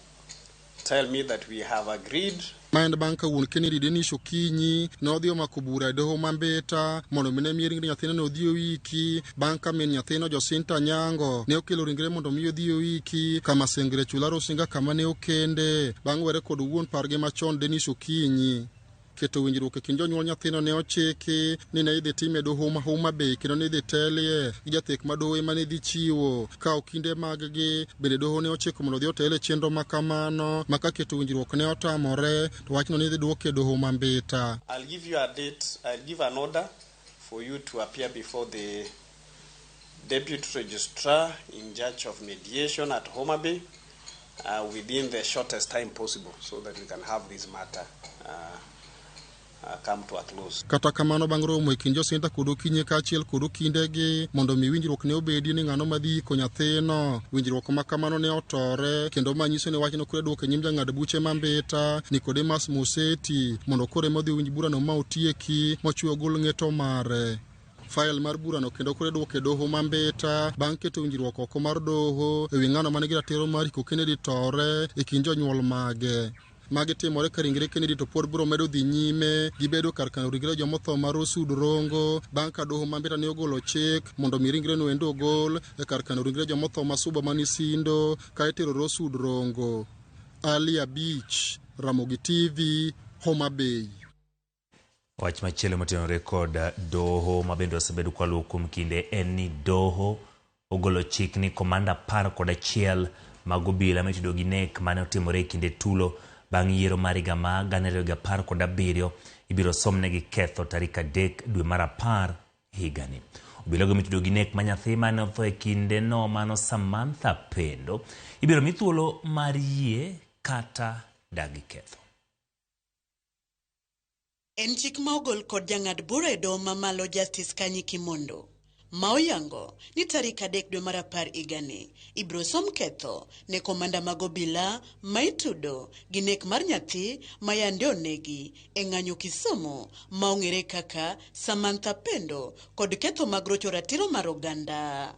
tell me that we have agreed. Ma en bang' ka wuon Kennedy Denish Okinyi ne odhi omako bura e doho ma Mbita mondo mi ne miye ringre nyathine no odhi oiki bang' ka min nyathino Josinta Nyango ne okelo ringre mondo mi odhi oiki kama Sengre Chula Rusinga kama ne okende bang' were kod wuon pargi machon Denish Okinyi. Keto winjruok e kind jonyuol nyathino ne ochiki ni ne idhi tim e doho ma Homa Bay kendo ne idhi telie gi jathek ma doho ema ne dhi chiwo ka okinde mag-gi bende doho ne ochiko mondo odhi otel e chenro ma kamano ma ka keto winjruok ne otamore to wachno ne idhi duok e doho ma Mbita. I'll give you a date, I'll give an order for you to appear before the Deputy Registrar in charge of mediation at Homa Bay within the shortest time possible so that we can have this matter come to a close. Kata kamano bang' romo e kind Josinta kod Okinyi kaachiel kod okindegi mondo mi winjruok ne obedi ni ng'ano madhi iko nyathino, winjruok ma kamano ne otore kendo ma nyiso ni wachno koro iduoko e nyim jang'ad buche ma Mbita Nicodemus Moseti mondo koro ema odhi owinj burano ma otieki mochwe ogol ng'eto mare. Fail mar burano kendo koro iduoko e doho ma Mbita bang' keto winjruok oko mar doho ewi ng'ano manigi ratiro mar iko Kennedy tore e kind jonyuol mage. Magi timore ka ringre Kennedy to pod biro medo dhi nyime gibedo kar kano ringre jomotho mar Osud Rongo bang' ka doho ma Mbita ne ogolo chik mondo mi ringre no endo ogol e kar kano ringre jomotho ma Suba mani Sindo ka itero Rosud Rongo. Ali Abich, Ramogi TV, Homa Bay. Wach machielo motenore kod doho ma bende osebedo kwaluwo kuom kinde en ni doho ogolo chik ni komanda 11 mag obila mitudo gi nek mane otimore e kinde tulo bang' yiero mar higa ma 2017 ibiro somnegi ketho tarik 3 dwe mar 10 higani. Obilago mitudo gi nek ma nyathi mane otho e kindeno mano Samantha Pendo ibiro mi thuolo mar yie kata dagi ketho. En chik ma ogol kod jang'ad bura e doho mamalo Justice Kanyi Kimondo ma oyango ni tarik 3 dwe mar 10 higani ibiro som ketho ne komanda mag obila ma itudo gi nek mar nyathi ma yande onegi e ng'anyo Kisumu ma ong'ere kaka Samantha Pendo kod ketho mag rocho ratiro mar oganda.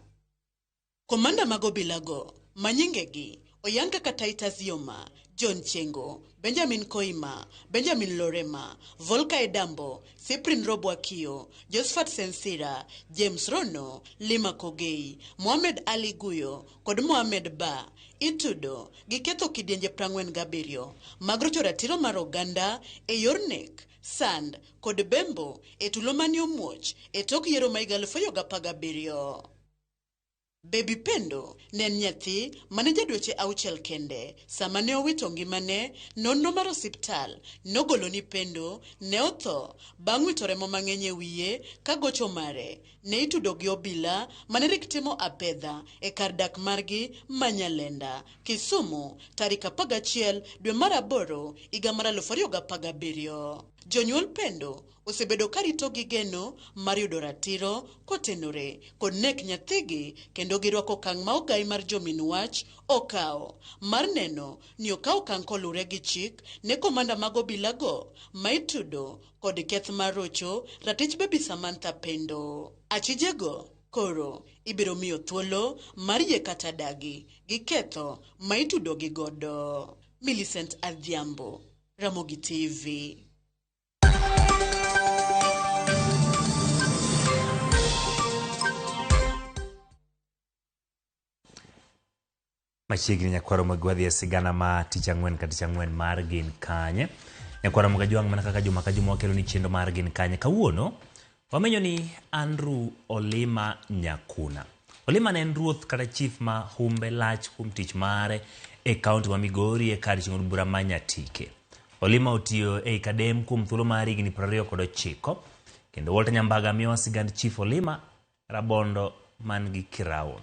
Komanda mag obilago ma nyingegi oyang kaka Titus Yoma, John Chengo, Benjamin Koima, Benjamin Lorema, Volka Edambo, Cyprian Robwakio, Josephat Sensira, James Rono, Lima Kogei, Mohamed Ali Guyo kod Mohamed Ba itudo gi ketho kidienje 47 mag rocho ratiro mar oganda e yor nek, sand kod bembo e tulo mane omuoch e tok yiero ma higa 2017. Baby Pendo ne en nyathi mane ja dweche 6 kende sama ne owito ngimane. Nonro mar osiptal nogolo ni Pendo ne otho bang' wito remo mang'eny e wiye ka gocho mare ne itudo gi obila mane rik timo apedha e kar dak margi ma Nyalenda, Kisumu tarik 11 dwe mar 8 higa mar 2017. Jonyuol Pendo osebedo karito gi geno mar yudo ratiro kotenore kod nek nyathigi kendo girwako okang' ma ogai mar jomin wach okawo mar neno ni okawo okang' kolure gi chik ne komanda mag obilago ma itudo kod keth mar rocho ratich Baby Samantha Pendo. Achijego koro ibiro miyo thuolo mar yie kata dagi gi ketho ma itudo gi godo. Millicent Adhiambo, Ramogi TV. Machiegni nyakwaro magwadhi e sigana ma tich ang'wen ka tich ang'wen mar Gin Kanye. Nyakwaro Mogajwang' mana kaka juma ka juma wakelo ni chenro mar Gin Kanye. Kawuono wamenyo ni Andrew Olima Nyakuna. Olima ne en ruoth kata chief ma humbe lach kuom tich mare e kaunti ma Migori e kar ching'o bura ma Nyatike. Olima otiyo ei Kadem kuom thuolo mar higni 29 Kendo Walter Nyambaga miyowa sigand Chief Olima Rabondo man gi Kiraon.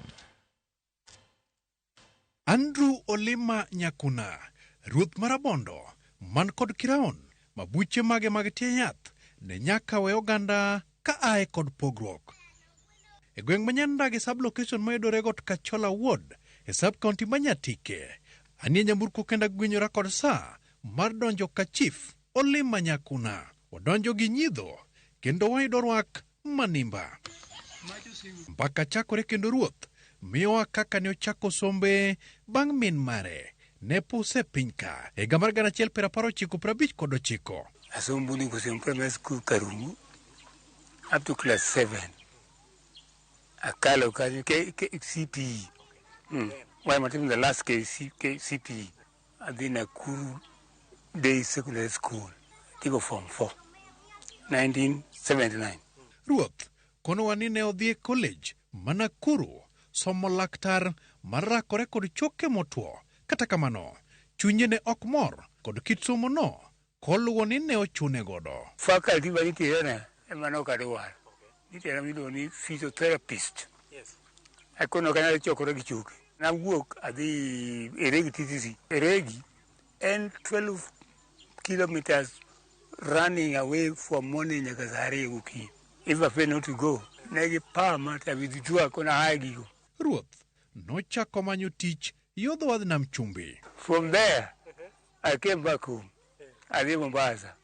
Andrew Olima Nyakuna, ruoth mar Rabondo man kod Kiraon, ma buche mage mag tie yath ne nyaka we oganda ka ae kod pogruok. E gweng' ma Nyandagi sub-location mayudore got Kachola Ward e sub-county ma Nyatike, anie nyamburko kendo agwenyora kod saa mar donjo ka Chief Olima Nyakuna. Wadonjo gi nyidho kendo wayudo rwak manimba. Mbaka chakore kendo ruoth miyowa kaka ne ochako sombe bang' min mare ne puse piny ka e higa mar 1959. Asomo Buni Kusim Primary School Karungu up to class 7. Akalo kanyo CPE. Why am the last CPE? Adhi Nakuru Day Secondary School. Tigo form 4. 1979. Ruoth konowa ni ne odhi e college ma Nakuru somo laktar mar rakore kod choke motwo. Kata kamano, chunye ne ok mor kod kit somo no koluwo ni ne ochune godo. Faculty ma nitiere na ema ne ok adwar. Nitiere miluongo ni physiotherapist. Akono ok anyal chokora gi choke. Nawuok adhi Eregi TTC. Eregi en 12 kilometers running away from morning nyaka saa 2 gokinyi. If I fail not to go, ne gipama to withdraw kona aye gigo. Ruoth nochako manyo tich yo dho wadh nam chumbi. From there, I came back home. Adhi Mombasa.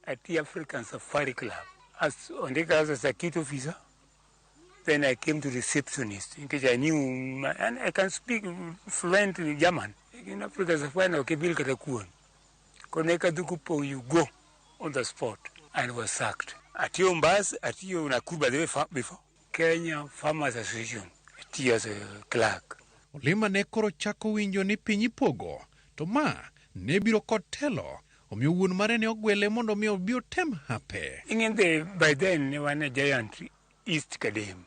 At the African Safari Club. As ondika as a security officer. Then I came to receptionist in case I knew, and I can speak fluent German. In Africa Safari, no kebil kata kuon. Koneka dukupo, you go on the spot and was sacked. Atiyo Mombasa, atiyo Nakuru by the way before. Kenya Farmers Association, atiyo as a clerk. Olima ne koro chako winjo ni piny ipogo, to ma ne biro kod telo, omiyo wuon mare ne ogwele mondo mi obi otem hape. Ing'e by then ne wan a giant East Kadem.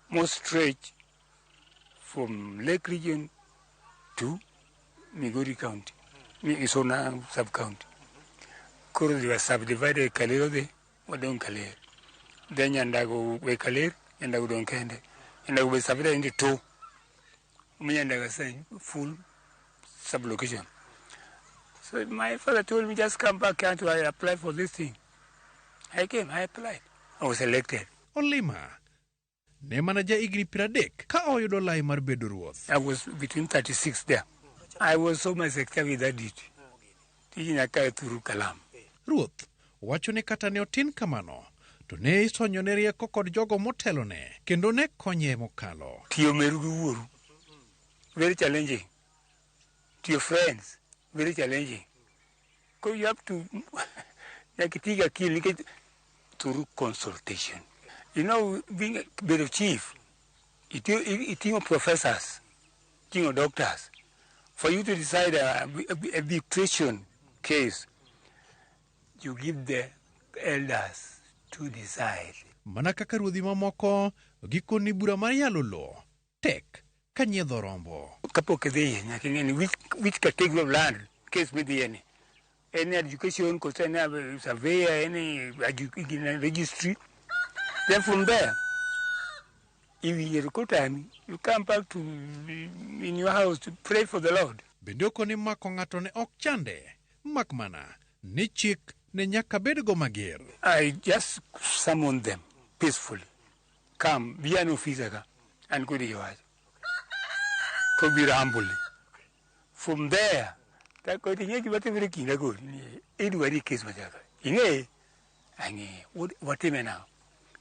Most stretch from Lake Region to Migori County, Isona sub-county. Koro they were subdivided Kalero de, wadong Kaler. Then Nyandago we Kaler, Nyandago dong Kende. Nyandago we subdivided into two. Nyandago saying full sub-location. So my father told me, just come back and I apply for this thing. I came, I applied. I was elected. Olima ne mana ja higni 30 ka oyudo lai mar bedo ruoth. I was between 36 there. I was so much active with that duty. Tiji nyaka through kalam. Ruoth wacho ni kata ne otin kamano to ne isonyo ne rieko kod jogo motelone kendo ne konye mokalo. Tiyo meru gi wuoru, very challenging. To your friends, very challenging. Because you have to nyaka iti gi akili nikech through consultation. You know, being a bit of chief, iting'o professors, iting'o doctors. For you to decide a arbitration case, you give the elders to decide. Mana kaka ruodhi mamoko, gikoni bura mar yalo lowo tek ka nyiedho rombo. Kapok idhiye nyaka ing'e ni which category of land case midhiye ni. Any education, any surveyor, any registry. Then from there, if you go time, you come back to in your house to pray for the Lord. Bende okoni mako ng'ato ne ok chande, mak mana ni chik ne nyaka bedgo mager. I just summoned them peacefully. Come, be an officer and go to your house. To be humble. From there, idwari case machaka. Ing'e, ang'e, watime now.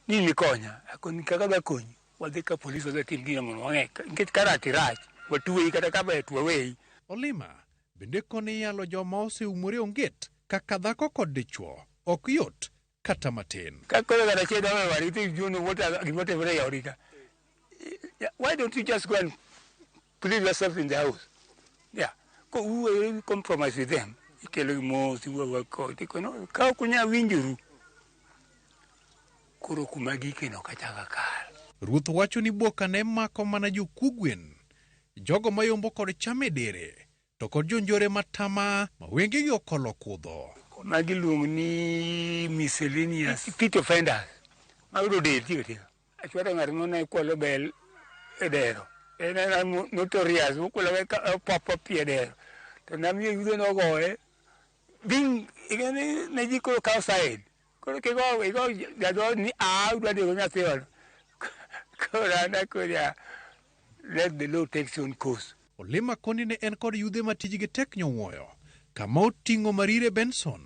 Ni nikonya, akoni kaka bakonyi. Wadhi ka police wadhi tim gino mondo wang'e. Nikech karati rach, watuweyi kata ka ber to waweyi. Olima bende koni yalo joma oseumore onget kaka dhako kod dichuo ok yot kata matin. Ka koro kata achiel dwa weyo wari, you know what gima timore e odi ka. Why don't you just go and put yourself in the house? Yeah. Ko uwe compromise with them. Ikelo mos iwuoyo kod. Ka ok unyal winjoru, koro kuma gike no kachaka kal. Ruoth wacho ni boka ne mako mana jokugwen, jogo mayombo kod cham e dere, to kod jonjore matama ma wengegi okolo kudho. Magi iluongo ni miscellaneous petty offenders. Mayudo del tiyo tiyo. Achwado ng'at moro ne kwalo bel e dero. En ena notorious mokwalo papa pi e dero. To namiyo yudhe nogoye. Bing ing'e ne ji koro kawo side. Koro kigo igo jadhoot ni a udwa nego nyathiwa. Koro an akoni let the law take its own course. Olima koni ne en kod yudhe ma tijgi tek nyowuoyo, kama oting'o Marire Benson,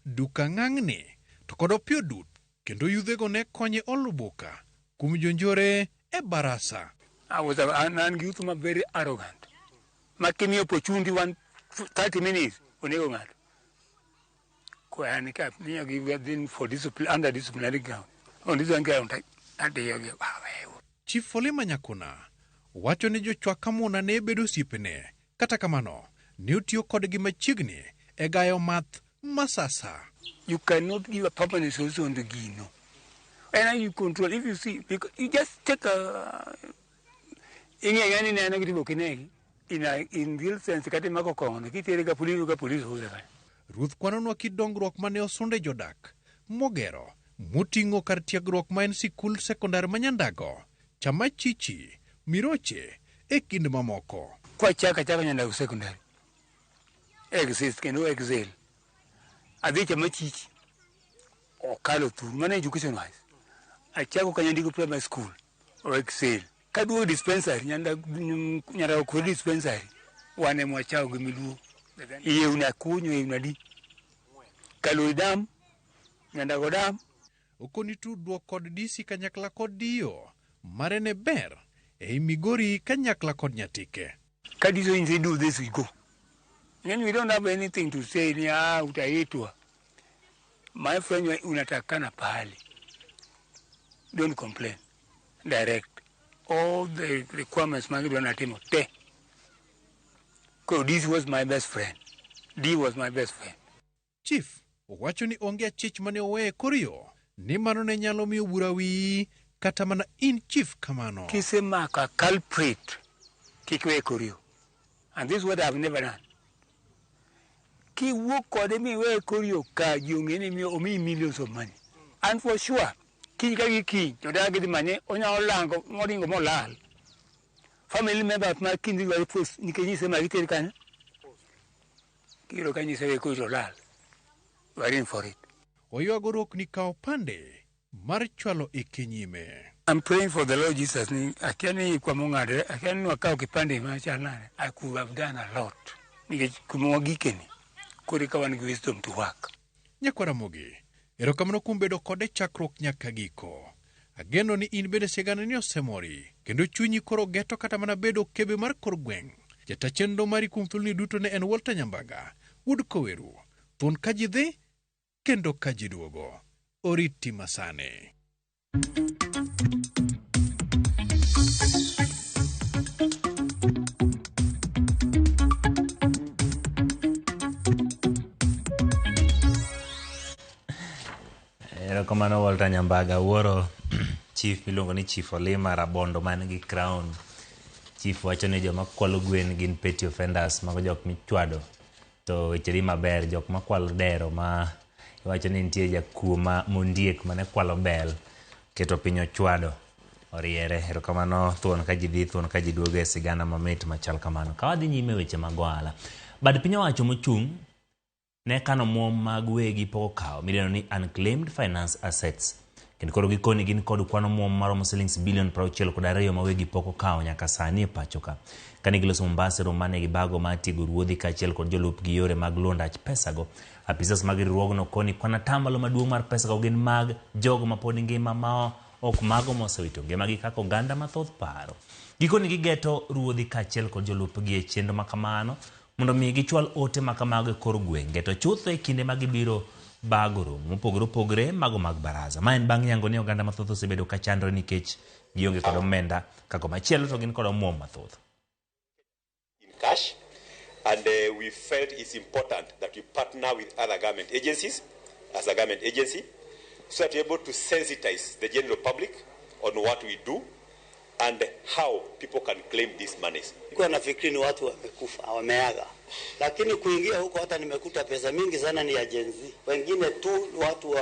Duka Ng'ang'ni to kod Opiyo Dut kendo yudhego ne konye olo boka kuom jonjore e barasa. I was a, an, an youth ma very arrogant. Ma kimiyo opportunity one 30 minutes onego ng'ato. Ko an ka miyo gi within for discipline under disciplinary ground. On this one ground adiyo gi Chief Olima Nyakuna wacho ni jochwak amuna ne bedo osiepene, kata kamano ne otiyo kodgi machiegni e gayo math masasa. You cannot give a permanent solution to gino. And you control if you see because you just take a ing'e ng'ani neno gi kinegi in a, in real sense kata imako kong'o kitere ga police ga police hore ka. Ruoth kwanonwa kit dongruok mane osunde jodak mogero moting'o kar tiegruok ma en sikul sekondar ma Nyandago, Chamachichi, Miroche e kind mamoko. Kwachako achaka Nyandago secondary exist kendo excel. Adhi Chamachichi okalo thur mano education wise. Achako Kanyandiko primary school o excel. Kaduogo dispensary Nyandago kod dispensary wan ema wachako gi miluo. Yewni akunyo yewni adi. Kaloi dam, Nyandago dam. Okoni tudruok kod DC kanyakla kod DO mare ne ber ei Migori kanyakla kod Nyatike. Ka DCO nyisi do this we go. Then we don't have anything to say ni ah utaitwa. My friend unatakana pahali. Don't complain. Direct. All the requirements magidwa natimo te. Ko this was my best friend. D was my best friend. Chief owacho ni onge achich mane oweye kor yo ni mano ne nyalo miyo bura wiyi kata mana in chief kamano. Kisemako a culprit kik weye kor yo. And this is what I've never done. Kiwuok kode miweye kor yo ka ji ong'e ni omiyi millions of money. And for sure, kiny ka gi kiny to dala gidhi manye onyalo lango moringo molal. Family members ma kiny dhi dwaro post nikech nyise ma giter kanyo. Kiyudo ka nyise we koro to olal. You are in for it. Oywago rokni kawo pande mar chwalo ike nyime. I'm praying for the Lord Jesus ni akia ni kwa mong'adre akia ni wakawo kipande machal nade. I could have done a lot. Nikech kuma wagikeni koro eka wan gi wisdom to work. Nyakwar Ramogi, erokamano kuom bedo kode chakruok nyaka giko. Ageno ni in bende siganani osemori kendo chunyi koro geto kata mana bedo kebe mar kor gweng'. Jata chenro mari kuom thuoloni duto ne en Walter Nyambaga, wuod Koweru, thuon ka ji dhi kendo ka ji duogo. Oriti masani. Erokamano Walter Nyambaga, wuoro chief miluongo ni Chief Olima Rabondo man gi crown. Chief wacho ni joma kwalo gwen gin petty offenders, mago jok michwado to weche dhi maber. Jok makwalo dero ma iwacho ni nitie jakuo ma mondiek mane kwalo bel keto piny ochwado oriere. Erokamano thuon ka ji dhi thuon ka ji duogo e sigana mamit machal kamano. Ka wadhi nyime weche mag ohala, bad piny owacho mochung' ne kano omuom mag wegi pok okawo midendo ni unclaimed finance assets. Kendo koro gikoni gin kod kwan omuom maromo silings bilion 62 ma wegi pok okawo nyaka sani e pacho ka. Kane giloso Mombasa e romo mane gibago mar tiego ruodhi kaachiel kod jolupgi yore mag luwo ndach pesago, apisas mag riwruogno koni kwan atamalo maduong' mar pesago gin mag jogo mapod ngima ma ok mago mosewito ngimagi kaka oganda mathoth paro. Gikoni gigeto ruodhi kaachiel kod jolupgi e chenro makamano mondo mi gichwal ote makamago e kor gwenge to chutho e kinde ma gibiro bago romo mopogore opogore mago mag baraza. Ma en bang' yango ni oganda mathoth osebedo ka chandore nikech gionge kod omenda ka komachielo to gin kod omuom mathoth. In cash, and we felt it's important that we partner with other government agencies as a government agency so that we're able to sensitize the general public on what we do and how people can claim these monies. Nilikuwa nafikiri ni watu wamekufa, wameaga. Lakini kuingia huko hata nimekuta pesa mingi sana ni ya Gen Z. Wengine tu watu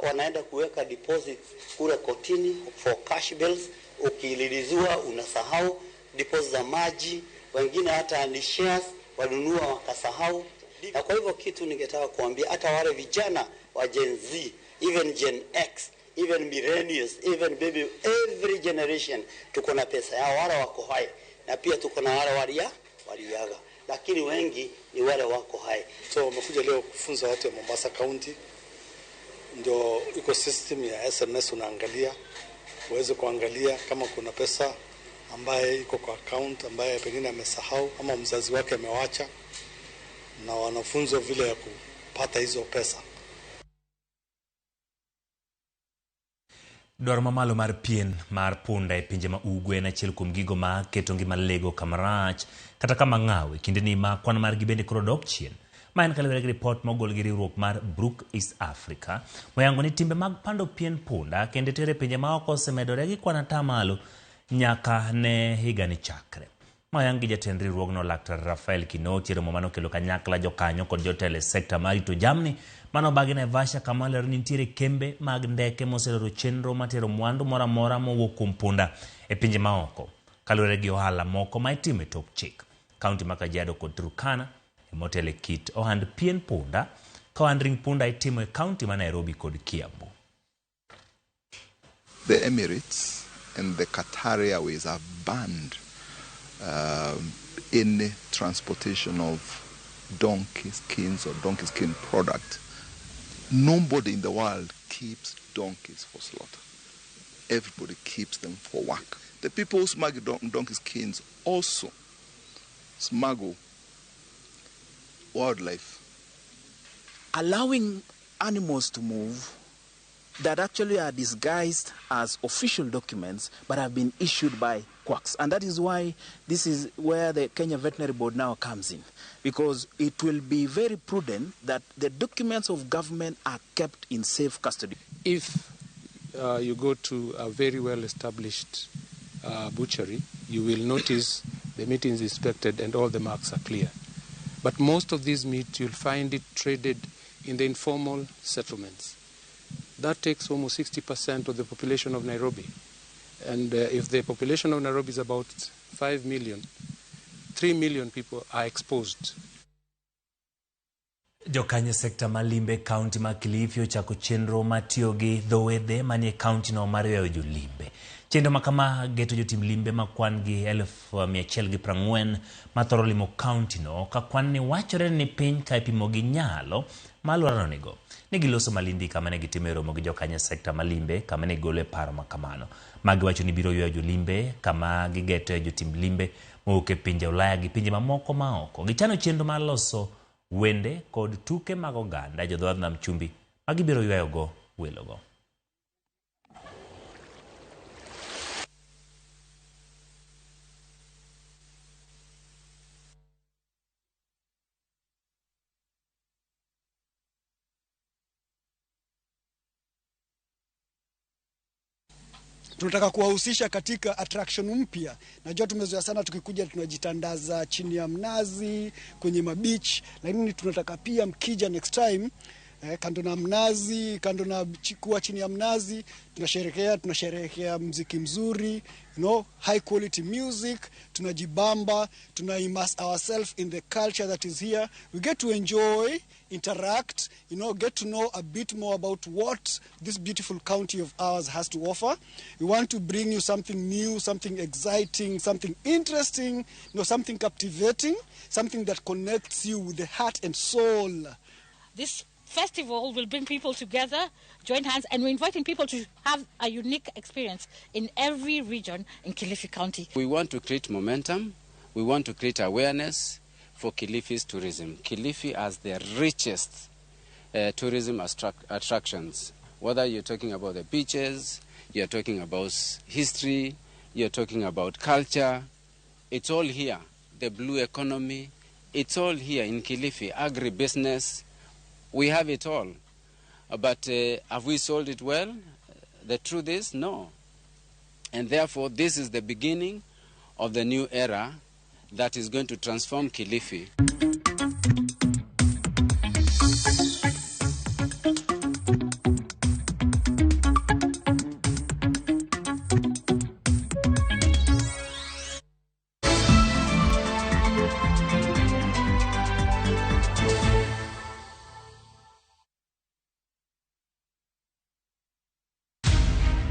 wanaenda kuweka deposits kule kotini for cash bills, ukililiziwa unasahau deposits za maji, wengine hata ni shares walinunua wakasahau. Na kwa hivyo kitu ningetaka kuambia hata wale vijana wa Gen Z, even Gen X, even millennials, even baby, every generation tuko na pesa yao, wale wako hai na pia tuko na wale waliaga, lakini wengi ni wale wako hai. So wamekuja leo kufunza watu wa Mombasa County, ndio ecosystem ya SMS unaangalia, uweze kuangalia kama kuna pesa ambaye iko kwa account ambaye pengine amesahau ama mzazi wake amewacha, na wanafunzwa vile ya kupata hizo pesa. Dwaro mamalo mar pien mar punda e pinje ma ugwe en achiel kuom gigo ma keto ngima lego kamarach kata kama ng'aw e kindeni ma kwan margi bende koro dok chien. Ma en kaluwore gi ripot mogol gi riwruok mar Brook East Africa moyango ni timbe mag pando pien punda kendo tere e pinje ma oko osemedore gi kwan atamalo nyaka ne higani chakre. Moyang gi jatend riwruogno Laktar Rafael Kinoti e romo manokelo kanyakla jokanyo kod jotelo e sekta mar rito jamni manobagi Naivasha kama olero ni nitiere kembe mag ndeke moseloro chenro matero mwandu moro amora mowuok kuom punda e pinje maoko kaluwore gi ohala moko ma itimo e tok chik. Kaunti ma Kajiado kod Turkana emotelo e kit ohand pien punda ka ohand ring punda itimo e kaunti ma Nairobi kod Kiambu. The Emirates and the Qatar Airways have banned any transportation of donkey skins or donkey skin product. Nobody in the world keeps donkeys for slaughter. Everybody keeps them for work. The people who smuggle donkey skins also smuggle wildlife. Allowing animals to move that actually are disguised as official documents but have been issued by quacks. And that is why this is where the Kenya Veterinary Board now comes in, because it will be very prudent that the documents of government are kept in safe custody. If you go to a very well-established butchery, you will notice the meat is inspected and all the marks are clear. But most of this meat, you'll find it traded in the informal settlements. That takes almost 60% of the population of Nairobi. And if the population of Nairobi is about 5 million, 3 million people are exposed. Jokanyo sekta ma limbe kaunti ma Kilifi ochako chenro matiyo gi dho wedhe manie kaunti no mar ywayo jolimbe. Chenro ma kama geto jotim limbe ma kwan gi 140,000 ma thoro limo kaunti no ka kwan ni wachore ni piny ka ipimo gi nyalo ma alworano nigo. Ne giloso Malindi kama ne gitime romo gi jokanyo sekta ma limbe kama ne gigolo e paro ma kamano. Magiwacho ni biro ywayo jolimbe kama gigeto jotim limbe mowuok e pinje Ulaya gi pinje mamoko ma oko. Gichano chenro mar loso wende kod tuke mag oganda jo dho wadh nam chumbi ma gibiro ywayogo welogo. Tunataka kuwahusisha katika attraction mpya. Najua tumezoea sana tukikuja tunajitandaza chini ya mnazi, kwenye mabeach, lakini tunataka pia mkija next time kando na mnazi, kando na kuwa chini ya mnazi, tunasherehekea mziki mzuri, you know, high quality music, tunajibamba, tuna immerse ourselves in the culture that is here. We get to enjoy, interact, you know, get to know a bit more about what this beautiful county of ours has to offer. We want to bring you something new, something exciting, something interesting, you know, something captivating, something that connects you with the heart and soul. This festival will bring people together, join hands, and we're inviting people to have a unique experience in every region in Kilifi County. We want to create momentum. We want to create awareness for Kilifi's tourism. Kilifi has the richest tourism attractions. Whether you're talking about the beaches, you're talking about history, you're talking about culture, it's all here. The blue economy, it's all here in Kilifi. Agribusiness, we have it all. But have we sold it well? The truth is, no. And therefore, this is the beginning of the new era that is going to transform Kilifi.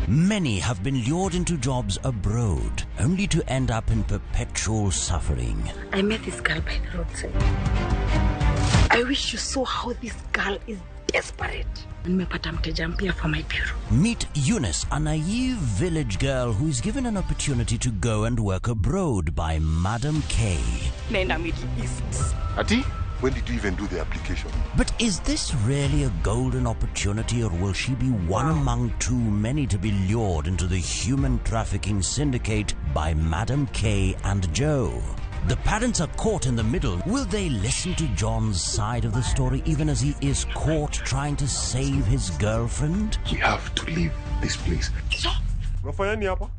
Many have been lured into jobs abroad, only to end up in perpetual suffering. I met this girl by the roadside. I wish you saw how this girl is desperate. Nimepata mteja mpya for my bureau. Meet Eunice, a naive village girl who is given an opportunity to go and work abroad by Madam K. Naenda Middle East. Ati, when did you even do the application? But is this really a golden opportunity, or will she be one among too many to be lured into the human trafficking syndicate by Madam K and Joe? The parents are caught in the middle. Will they listen to John's side of the story even as he is caught trying to save his girlfriend? We have to leave this place.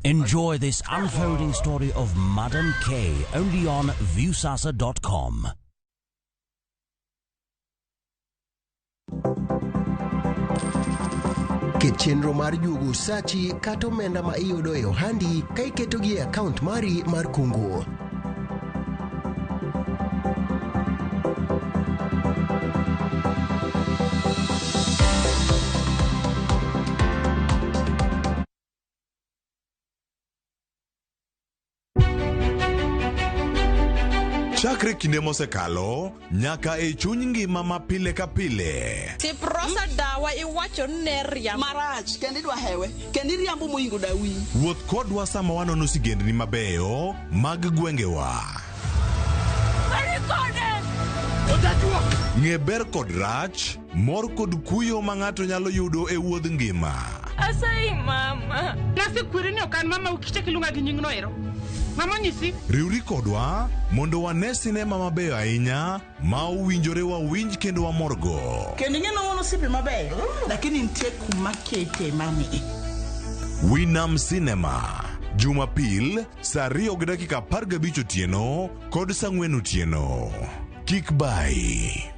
Enjoy this unfolding story of Madam K only on Viusasa.com. Ket chenro mar juogo sachi kata omenda ma iyudo e ohandi ka iketogi e akaunt mari mar kungo. Chakre kinde mosekalo nyaka e chuny ngima ma pile ka pile. Tiprosa dawa iwacho ni ne riambo. Marach kendo idwa hewe kendo iriambo moingo dawi. Wuoth kodwa sama wanono sigendni mabeyo mag gwengewa. Ng'e ber kod rach, mor kod kuyo ma ng'ato nyalo yudo e wuodh ngima. Asayi mama. Nasekweri ni ok an mama ukichak iluonga gi nyingno ero. Mama nyisi. Riwri kodwa mondo wane sinema mabeyo ahinya ma owinjore wawinj kendo wamorgo. Kendo ing'e ni wan osiepe mabeyo, lakini nitie kuma kete mani. Winam Cinema, Jumapil saa 2:15 otieno kod saa 4 otieno. Kik bai.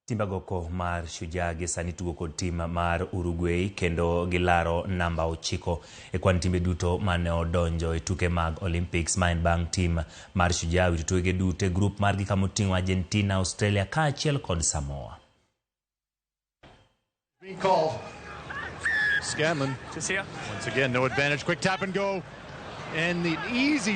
Timba goko mar Shujaa gi sani tugo kod tim mar Uruguay kendo gilaro namba 9 e kwan timbe duto mane odonjo e tuke mag Olympics ma en bang' tim mar Shujaa wito tuke duto e grup margi kama oting'o Argentina, Australia kaachiel kod Samoa. Being called. Scanlon. Once again, no advantage. Quick tap and go. And the easy